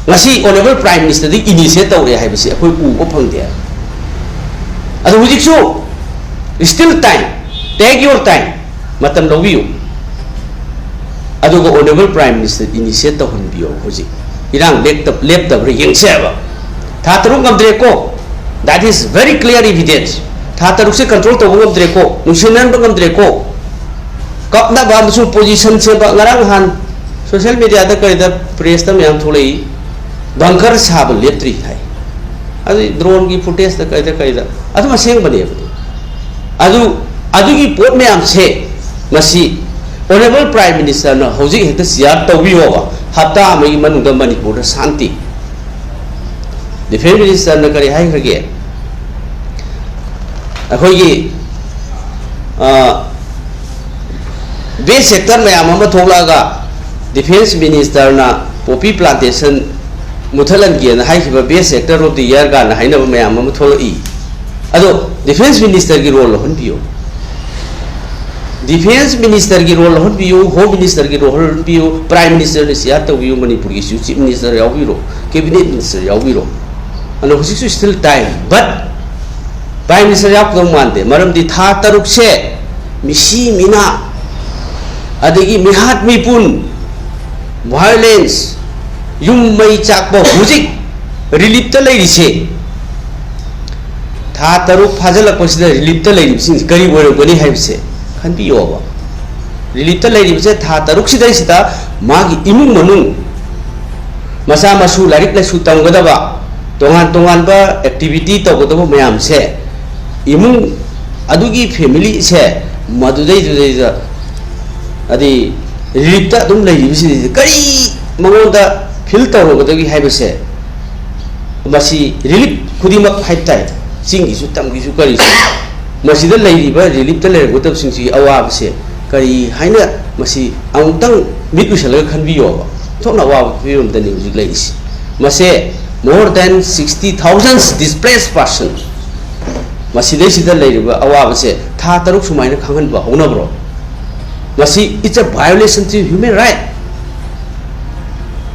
ꯉꯁꯤ Honourable Prime Ministerꯗꯒꯤ initiate ꯇꯧꯔꯦ ꯍꯥꯏꯕꯁꯤ ꯑꯩꯈꯣꯏ ꯎꯕ ꯐꯪꯗꯦ꯫ ꯑꯗꯣ ꯍꯧꯖꯤꯛꯁꯨ still time, take your time, ꯃꯇꯝ ꯂꯧꯕꯤꯌꯨ꯫ ꯑꯗꯨꯒ Honourable Prime Minister initiate ꯇꯧꯍꯟꯕꯤꯌꯣ꯫ ꯍꯧꯖꯤꯛ ꯏꯔꯥꯡ ꯂꯦꯞꯇ-, ꯂꯦꯞꯇꯕ꯭ꯔꯥ ꯌꯦꯡꯁꯦꯕ꯫ ꯊꯥ ꯇꯔꯨꯛ ꯉꯝꯗ꯭ꯔꯦꯀꯣ, that is very clear evidence. ꯊꯥ ꯇꯔꯨꯛꯁꯦ control ꯇꯧꯕ ꯉꯝꯗ꯭ꯔꯦꯀꯣ, ꯅꯨꯡꯁꯤꯅꯍꯟꯕ ꯉꯝꯗ꯭ꯔꯦꯀꯣ, ꯀꯞꯅꯕ ꯑꯃꯁꯨꯡ position ꯁꯦꯝꯕ꯫ ꯉꯔꯥꯡ ꯅꯍꯥꯟ social mediaꯗ ꯀꯔꯤꯗ pressꯇ ꯃꯌꯥꯝ ꯊꯣꯛꯂꯛꯏ, bunker ꯁꯥꯕ ꯂꯦꯞꯇ꯭ꯔꯤ ꯍꯥꯏ꯫ ꯑꯗꯨ droneꯒꯤ footageꯇ ꯀꯩꯗ ꯀꯩꯗ ꯑꯗꯨꯝ ꯑꯁꯦꯡꯕꯅꯦꯕ꯫ ꯑꯗꯨ, ꯑꯗꯨꯒꯤ ꯄꯣꯠ ꯃꯌꯥꯝꯁꯦ ꯃꯁꯤ Honourable Prime Ministerꯅ ꯍꯧꯖꯤꯛ ꯍꯦꯛꯇ ꯆꯤꯌꯥꯔ ꯇꯧꯕꯤꯌꯣꯕ, ꯍꯞꯇꯥ ꯑꯃꯒꯤ ꯃꯅꯨꯡꯗ ꯃꯅꯤꯄꯨꯔꯗ ꯁꯥꯟꯇꯤ꯫ Defence Ministerꯅ ꯀꯔꯤ ꯍꯥꯏꯈ꯭ꯔꯒꯦ? ꯑꯩꯈꯣꯏꯒꯤ, ꯑ, base sector ꯃꯌꯥꯝ ꯑꯃ ꯊꯣꯛꯂꯛꯑꯒ Defence Ministerꯅ poppy plantation ꯃꯨꯊꯠꯍꯟꯒꯦꯅ ꯍꯥꯏꯈꯤꯕ best actor of the year ꯀꯥꯏꯅ ꯍꯥꯏꯅꯕ ꯃꯌꯥꯝ ꯑꯃ ꯊꯣꯛꯂꯛꯏ꯫ ꯑꯗꯣ Defence Ministerꯒꯤ role ꯂꯧꯍꯟꯕꯤꯌꯨ꯫ Defence Ministerꯒꯤ role ꯂꯧꯍꯟꯕꯤꯌꯨ, Home Ministerꯒꯤ role ꯂꯧꯍꯟꯕꯤꯌꯨ, Prime Ministerꯅ ꯆꯤꯌꯥꯔ ꯇꯧꯕꯤꯌꯨ, ꯃꯅꯤꯄꯨꯔꯒꯤꯁꯨ Chief Minister ꯌꯥꯎꯕꯤꯔꯣ, Cabinet Minister ꯌꯥꯎꯕꯤꯔꯣ꯫ ꯑꯗꯣ ꯍꯧꯖꯤꯛꯁꯨ still time, but Prime Minister ꯌꯥꯎꯔꯛꯀꯗꯧ ꯃꯥꯟꯗꯦ꯫ ꯃꯔꯝꯗꯤ ꯊꯥ ꯇꯔꯨꯛꯁꯦ ꯃꯤꯁꯤ ꯃꯤꯅꯥ, ꯑꯗꯒꯤ ꯃꯤꯍꯥꯠ ꯃꯤꯄꯨꯟ, violence, ꯌꯨꯝ ꯃꯩ ꯆꯥꯛꯄ, ꯍꯧꯖꯤꯛ reliefꯇ ꯂꯩꯔꯤꯁꯦ, ꯊꯥ ꯇꯔꯨꯛ ꯐꯥꯖꯤꯜꯂꯛꯄꯁꯤꯗ reliefꯇ ꯂꯩꯔꯤꯕꯁꯤꯡꯁꯤ ꯀꯔꯤ ꯑꯣꯏꯔꯝꯒꯅꯤ ꯍꯥꯏꯕꯁꯦ ꯈꯟꯕꯤꯌꯣꯕ꯫ Reliefꯇ ꯂꯩꯔꯤꯕꯁꯦ ꯊꯥ ꯇꯔꯨꯛꯁꯤꯗꯩꯁꯤꯗ ꯃꯥꯒꯤ ꯏꯃꯨꯡ ꯃꯅꯨꯡ, ꯃꯆꯥ ꯃꯁꯨ ꯂꯥꯏꯔꯤꯛ ꯂꯥꯏꯁꯨ ꯇꯝꯒꯗꯕ, ꯇꯣꯉꯥꯟ ꯇꯣꯉꯥꯟꯕ activity ꯇꯧꯒꯗꯕ ꯃꯌꯥꯝꯁꯦ, ꯏꯃꯨꯡ ꯑꯗꯨꯒꯤ familyꯁꯦ ꯃꯗꯨꯗꯩꯗꯨꯗꯩꯗ, ꯍꯥꯏꯗꯤ reliefꯇ ꯑꯗꯨꯝ ꯂꯩꯔꯤꯕꯁꯤꯗꯩꯗ ꯀꯔꯤ ꯃꯉꯣꯟꯗ feel ꯇꯧꯔꯝꯒꯗꯒꯦ ꯍꯥꯏꯕꯁꯦ, ꯃꯁꯤ relief ꯈꯨꯗꯤꯡꯃꯛ ꯍꯥꯏꯕ ꯇꯥꯏ, ꯆꯤꯡꯒꯤꯁꯨ ꯇꯝꯒꯤꯁꯨ ꯀꯔꯤꯁꯨ, ꯃꯁꯤꯗ ꯂꯩꯔꯤꯕ reliefꯇ ꯂꯩꯔꯝꯒꯗꯕꯁꯤꯡꯁꯤꯒꯤ ꯑꯋꯥꯕꯁꯦ ꯀꯔꯤ ꯍꯥꯏꯅ, ꯃꯁꯤ ꯑꯃꯨꯛꯇꯪ ꯃꯤꯠ ꯎꯏꯁꯜꯂꯒ ꯈꯟꯕꯤꯌꯣꯕ꯫ ꯑꯣꯟꯊꯣꯛꯅ ꯑꯋꯥꯕ ꯐꯤꯕꯝꯗꯅꯤ ꯍꯧꯖꯤꯛ ꯂꯩꯔꯤꯁꯤ꯫ ꯃꯁꯦ more than sixty thousand displaced person ꯃꯁꯤꯗꯩꯁꯤꯗ ꯂꯩꯔꯤꯕ ꯑꯋꯥꯕꯁꯦ ꯊꯥ ꯇꯔꯨꯛ ꯁꯨꯃꯥꯏꯅ ꯈꯥꯡꯍꯟꯕ ꯍꯧꯅꯕ꯭ꯔꯣ? ꯃꯁꯤ it's a violation to human right꯫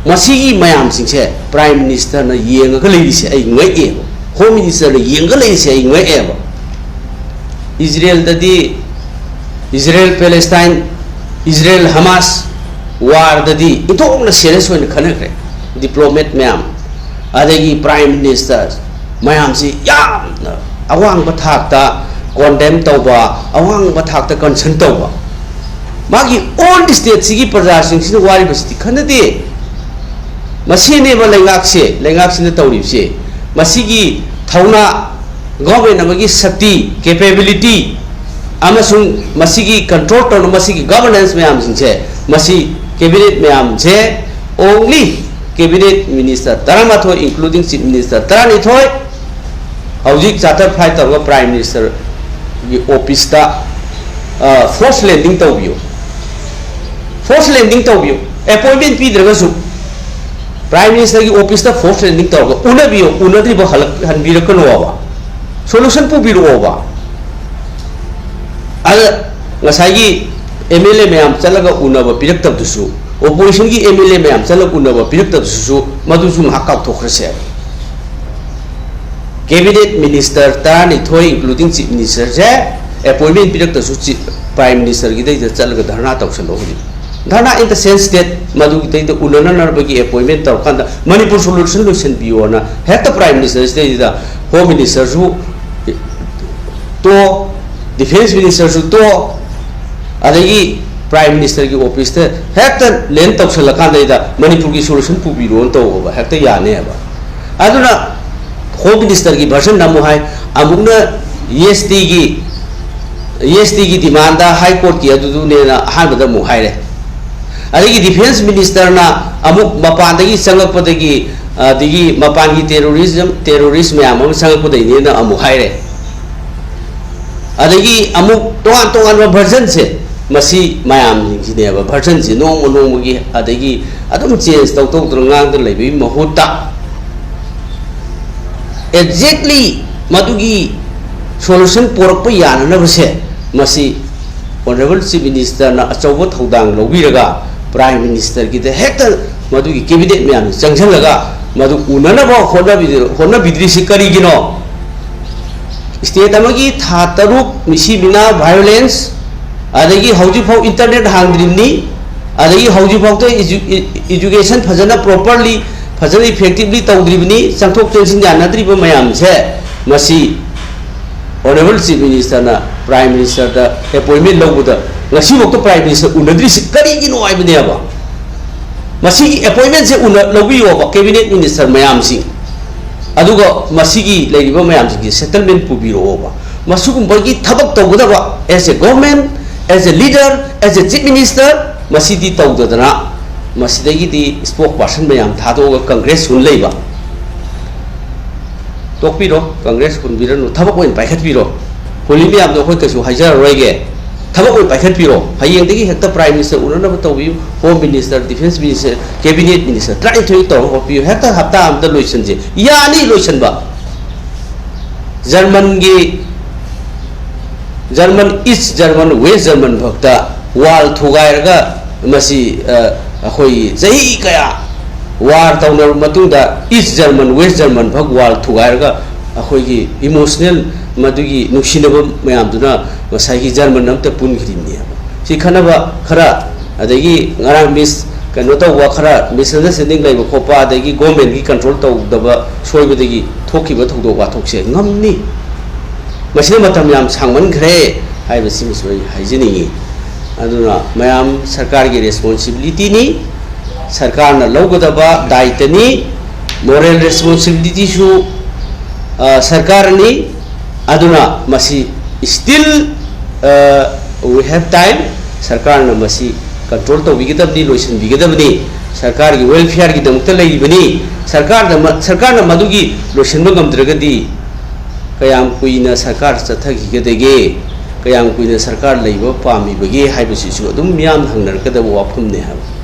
ꯃꯁꯤꯒꯤ ꯃꯌꯥꯝꯁꯤꯡꯁꯦ Prime Ministerꯅ ꯌꯦꯡꯉꯒ ꯂꯩꯔꯤꯁꯦ ꯑꯩ ꯉꯛꯑꯦꯕ, Home Ministerꯅ ꯌꯦꯡꯉꯒ ꯂꯩꯔꯤꯁꯦ ꯑꯩ ꯉꯛꯑꯦꯕ꯫ ꯏꯖꯔꯦꯜꯗꯗꯤ, ꯏꯖꯔꯦꯜ Palestine, ꯏꯖꯔꯦꯜ Hamas warꯗꯗꯤ ꯏꯟꯊꯣꯛꯅ serious ꯑꯣꯏꯅ ꯈꯟꯅꯈ꯭ꯔꯦ꯫ Diplomat ꯃꯌꯥꯝ, ꯑꯗꯒꯤ Prime Minister ꯃꯌꯥꯝꯁꯤ ꯌꯥꯝꯅ ꯑꯋꯥꯡꯕ ꯊꯥꯛꯇ condemn ꯇꯧꯕ, ꯑꯋꯥꯡꯕ ꯊꯥꯛꯇ concern ꯇꯧꯕ꯫ ꯃꯥꯒꯤ own stateꯁꯤꯒꯤ ꯄ꯭ꯔꯖꯥꯁꯤꯡꯁꯤꯅ ꯋꯥꯔꯤꯕꯁꯤꯗꯤ ꯈꯟꯅꯗꯦ꯫ ꯃꯁꯤꯅꯦꯕ ꯂꯩꯉꯥꯛꯁꯦ, ꯂꯩꯉꯥꯛꯁꯤꯅ ꯇꯧꯔꯤꯕꯁꯦ꯫ ꯃꯁꯤꯒꯤ ꯊꯧꯅꯥ, government ꯑꯃꯒꯤ ꯁꯛꯇꯤ, capability, ꯑꯃꯁꯨꯡ ꯃꯁꯤꯒꯤ control ꯇꯧꯅ ꯃꯁꯤꯒꯤ governance ꯃꯌꯥꯝꯁꯤꯡꯁꯦ, ꯃꯁꯤ cabinet ꯃꯌꯥꯝꯁꯦ, only cabinet minister ꯇꯔꯥꯃꯥꯊꯣꯏ, including chief minister ꯇꯔꯥꯅꯤꯊꯣꯏ, ꯍꯧꯖꯤꯛ charter flight ꯇꯧꯔꯒ prime ministerꯒꯤ officeꯇ force landing ꯇꯧꯕꯤꯌꯨ, force landing ꯇꯧꯕꯤꯌꯨ, appointment ꯄꯤꯗ꯭ꯔꯒꯁꯨ prime ministerꯒꯤ officeꯇ force landing ꯇꯧꯔꯒ ꯎꯅꯕꯤꯌꯨ, ꯎꯅꯗ꯭ꯔꯤꯕ ꯍꯜꯂꯛ-, ꯍꯟꯕꯤꯔꯛꯀꯅꯣꯕ, solution ꯄꯨꯕꯤꯔꯛꯑꯣꯕ꯫ ꯑꯗ ꯉꯁꯥꯏꯒꯤ MLA ꯃꯌꯥꯝ ꯆꯠꯂꯒ ꯎꯅꯕ ꯄꯤꯔꯛꯇꯕꯗꯨꯁꯨ, oppositionꯒꯤ MLA ꯃꯌꯥꯝ ꯆꯠꯂꯒ ꯎꯅꯕ ꯄꯤꯔꯛꯇꯕꯗꯨꯁꯨ, ꯃꯗꯨꯁꯨ ꯉꯥꯏꯍꯥꯛ ꯀꯥꯎꯊꯣꯛꯈ꯭ꯔꯁꯦ꯫ Cabinet minister ꯇꯔꯥꯅꯤꯊꯣꯏ, including chief ministerꯁꯦ, appointment ꯄꯤꯔꯛꯇ꯭ꯔꯁꯨ chief, prime ministerꯒꯤꯗꯩꯗ ꯆꯠꯂꯒ ꯙꯔꯅꯥ ꯇꯧꯁꯜꯂꯣ ꯍꯧꯖꯤꯛ꯫ ꯙꯔꯅꯥ in the sense that ꯃꯗꯨꯒꯤꯗꯩꯗ ꯎꯅꯅꯅꯕꯒꯤ appointment ꯇꯧꯔꯀꯥꯟꯗ ꯃꯅꯤꯄꯨꯔ solution ꯂꯣꯏꯁꯤꯟꯕꯤꯌꯣꯅ ꯍꯦꯛꯇ prime ministerꯁꯤꯗꯩꯗ, home ministerꯁꯨ ꯇꯣ, defence ministerꯁꯨ ꯇꯣ, ꯑꯗꯒꯤ prime ministerꯒꯤ officeꯇ ꯍꯦꯛꯇ land ꯇꯧꯁꯜꯂꯀꯥꯟꯗꯩꯗ ꯃꯅꯤꯄꯨꯔꯒꯤ solution ꯄꯨꯕꯤꯔꯣꯅ ꯇꯧꯕ ꯍꯦꯛꯇ ꯌꯥꯅꯦꯕ꯫ ꯑꯗꯨꯅ home ministerꯒꯤ version ꯑꯃꯨꯛ ꯍꯥꯏ, ꯑꯃꯨꯛꯅ STꯒꯤ, STꯒꯤ demandꯗ high courtꯀꯤ ꯑꯗꯨꯗꯨꯅꯦꯅ ꯑꯍꯥꯟꯕꯗ ꯑꯃꯨꯛ ꯍꯥꯏꯔꯦ꯫ ꯑꯗꯒꯤ defence ministerꯅ ꯑꯃꯨꯛ ꯃꯄꯥꯟꯗꯒꯤ ꯆꯪꯉꯛꯄꯗꯒꯤ, ꯑꯗꯒꯤ ꯃꯄꯥꯟꯒꯤ terrorism, terrorist ꯃꯌꯥꯝ ꯑꯃ ꯆꯪꯉꯛꯄꯗꯩꯅꯦꯅ ꯑꯃꯨꯛ ꯍꯥꯏꯔꯦ꯫ ꯑꯗꯒꯤ ꯑꯃꯨꯛ ꯇꯣꯉꯥꯟ ꯇꯣꯉꯥꯟꯕ versionꯁꯦ, ꯃꯁꯤ ꯃꯌꯥꯝꯁꯤꯡꯁꯤꯅꯦꯕ versionꯁꯦ ꯅꯣꯡꯃ ꯅꯣꯡꯃꯒꯤ, ꯑꯗꯒꯤ ꯑꯗꯨꯝ change ꯇꯧ ꯇꯧꯗꯅ ꯉꯥꯡꯗꯅ ꯂꯩꯕꯒꯤ ꯃꯍꯨꯠꯇ, exactly ꯃꯗꯨꯒꯤ solution ꯄꯣꯔꯛꯄ ꯌꯥꯅꯅꯕꯁꯦ, ꯃꯁꯤ honourable chief ministerꯅ ꯑꯆꯧꯕ ꯊꯧꯗꯥꯡ ꯂꯧꯕꯤꯔꯒ prime ministerꯒꯤꯗ ꯍꯦꯛꯇ ꯃꯗꯨꯒꯤ cabinet ꯃꯌꯥꯝꯁꯤ ꯆꯪꯁꯤꯜꯂꯒ ꯃꯗꯨ ꯎꯅꯅꯕ ꯍꯣꯠꯅꯕꯤ-, ꯍꯣꯠꯅꯕꯤꯗ꯭ꯔꯤꯁꯤ ꯀꯔꯤꯒꯤꯅꯣ? State ꯑꯃꯒꯤ ꯊꯥ ꯇꯔꯨꯛ ꯃꯤꯁꯤ ꯃꯤꯅꯥ violence, ꯑꯗꯒꯤ ꯍꯧꯖꯤꯛꯐꯥꯎ internet ꯍꯥꯡꯗ꯭ꯔꯤꯕꯅꯤ, ꯑꯗꯒꯤ ꯍꯧꯖꯤꯛꯐꯥꯎꯗ edu-, education ꯐꯖꯅ properly, ꯐꯖꯅ effectively ꯇꯧꯗ꯭ꯔꯤꯕꯅꯤ, ꯆꯪꯊꯣꯛ ꯆꯪꯁꯤꯟ ꯌꯥꯅꯗ꯭ꯔꯤꯕ ꯃꯌꯥꯝꯁꯦ, ꯃꯁꯤ honourable chief ministerꯅ prime ministerꯗ appointment ꯂꯧꯕꯗ ꯉꯁꯤꯐꯥꯎꯗ prime minister ꯎꯅꯗ꯭ꯔꯤꯁꯤ ꯀꯔꯤꯒꯤꯅꯣ ꯍꯥꯏꯕꯅꯦꯕ꯫ ꯃꯁꯤꯒꯤ appointmentꯁꯦ ꯎꯅ-, ꯂꯧꯕꯤꯌꯣꯕ cabinet minister ꯃꯌꯥꯝꯁꯤꯡ, ꯑꯗꯨꯒ ꯃꯁꯤꯒꯤ ꯂꯩꯔꯤꯕ ꯃꯌꯥꯝꯁꯤꯡꯒꯤ settlement ꯄꯨꯕꯤꯔꯛꯑꯣꯕ꯫ ꯃꯁꯤꯒꯨꯝꯕꯒꯤ ꯊꯕꯛ ꯇꯧꯒꯗꯕ, as a government, as a leader, as a chief minister, ꯃꯁꯤꯗꯤ ꯇꯧꯗꯗꯅ, ꯃꯁꯤꯗꯒꯤꯗꯤ spokesperson ꯃꯌꯥꯝ ꯊꯥꯗꯣꯛꯑꯒ Congress ꯍꯨꯟ ꯂꯩꯕ꯫ ꯇꯣꯛꯄꯤꯔꯣ, Congress ꯍꯨꯟꯕꯤꯔꯅꯨ, ꯊꯕꯛ ꯑꯣꯏꯅ ꯄꯥꯏꯈꯠꯄꯤꯔꯣ꯫ ꯍꯨꯜꯂꯤ ꯃꯌꯥꯝꯗꯣ ꯑꯩꯈꯣꯏ ꯀꯩꯁꯨ ꯍꯥꯏꯖꯔꯔꯣꯏꯒꯦ꯫ ꯊꯕꯛ ꯑꯣꯏꯅ ꯄꯥꯏꯈꯠꯄꯤꯔꯣ꯫ ꯍꯌꯦꯡꯗꯒꯤ ꯍꯦꯛꯇ Prime Minister ꯎꯅꯅꯕ ꯇꯧꯕꯤꯌꯨ, Home Minister, Defence Minister, Cabinet Minister ꯇꯔꯥꯅꯤꯊꯣꯏ ꯇꯧꯔꯒ ꯍꯣꯠꯄꯤꯌꯨ꯫ ꯍꯦꯛꯇ ꯍꯞꯇꯥ ꯑꯃꯗ ꯂꯣꯏꯁꯤꯟꯁꯦ꯫ ꯌꯥꯅꯤ ꯂꯣꯏꯁꯤꯟꯕ꯫ ꯖꯔꯃꯟꯒꯤ, German, East German, West German ꯐꯥꯎꯇ wall ꯊꯨꯒꯥꯏꯔꯒ ꯃꯁꯤ, ꯑ, ꯑꯩꯈꯣꯏꯒꯤ ꯆꯍꯤ ꯀꯌꯥ war ꯇꯧꯅꯔꯕ ꯃꯇꯨꯡꯗ East German, West German ꯐꯥꯎ wall ꯊꯨꯒꯥꯏꯔꯒ ꯑꯩꯈꯣꯏꯒꯤ emotional, ꯃꯗꯨꯒꯤ ꯅꯨꯡꯁꯤꯅꯕ ꯃꯌꯥꯝꯗꯨꯅ ꯉꯁꯥꯏꯒꯤ German ꯑꯝꯇ ꯄꯨꯟꯈ꯭ꯔꯤꯕꯅꯦꯕ꯫ ꯁꯤ ꯈꯟꯅꯕ ꯈꯔ, ꯑꯗꯒꯤ ꯉꯔꯥꯡ mis-, ꯀꯩꯅꯣ ꯇꯧꯕ ꯈꯔ, misunderstanding ꯂꯩꯕ ꯈꯣꯠꯄ, ꯑꯗꯒꯤ governmentꯀꯤ control ꯇꯧꯗꯕ ꯁꯣꯏꯕꯗꯒꯤ ꯊꯣꯛꯈꯤꯕ ꯊꯧꯗꯣꯛ ꯋꯥꯊꯣꯛꯁꯦ ꯉꯝꯅꯤ꯫ ꯃꯁꯤꯅ ꯃꯇꯝ ꯌꯥꯝ ꯁꯥꯡꯃꯟꯈ꯭ꯔꯦ ꯍꯥꯏꯕꯁꯤꯃꯁꯨ ꯑꯩ ꯍꯥꯏꯖꯅꯤꯡꯉꯤ꯫ ꯑꯗꯨꯅ ꯃꯌꯥꯝ ꯁꯔꯀꯥꯔꯒꯤ responsibilityꯅꯤ, ꯁꯔꯀꯥꯔꯅ ꯂꯧꯒꯗꯕ ꯗꯥꯏꯇꯅꯤ, moral responsibilityꯁꯨ, ꯑ, ꯁꯔꯀꯥꯔꯅꯤ꯫ ꯑꯗꯨꯅ ꯃꯁꯤ still, ꯑ, we have time꯫ ꯁꯔꯀꯥꯔꯅ ꯃꯁꯤ control ꯇꯧꯕꯤꯒꯗꯕꯅꯤ, ꯂꯣꯏꯁꯤꯟꯕꯤꯒꯗꯕꯅꯤ꯫ ꯁꯔꯀꯥꯔꯒꯤ welfareꯒꯤꯗꯃꯛꯇ ꯂꯩꯔꯤꯕꯅꯤ꯫ ꯁꯔꯀꯥꯔꯗ ꯃ-, ꯁꯔꯀꯥꯔꯅ ꯃꯗꯨꯒꯤ ꯂꯣꯏꯁꯤꯟꯕ ꯉꯝꯗ꯭ꯔꯒꯗꯤ ꯀꯌꯥꯝ ꯀꯨꯏꯅ ꯁꯔꯀꯥꯔ ꯆꯠꯊꯈꯤꯒꯗꯒꯦ? ꯀꯌꯥꯝ ꯀꯨꯏꯅ ꯁꯔꯀꯥꯔ ꯂꯩꯕ ꯄꯥꯝꯃꯤꯕꯒꯦ ꯍꯥꯏꯕꯁꯤꯁꯨ ꯑꯗꯨꯝ ꯃꯤꯌꯥꯝꯅ ꯍꯪꯅꯔꯛꯀꯗꯕ ꯋꯥꯐꯝꯅꯦ ꯍꯥꯏꯕ꯫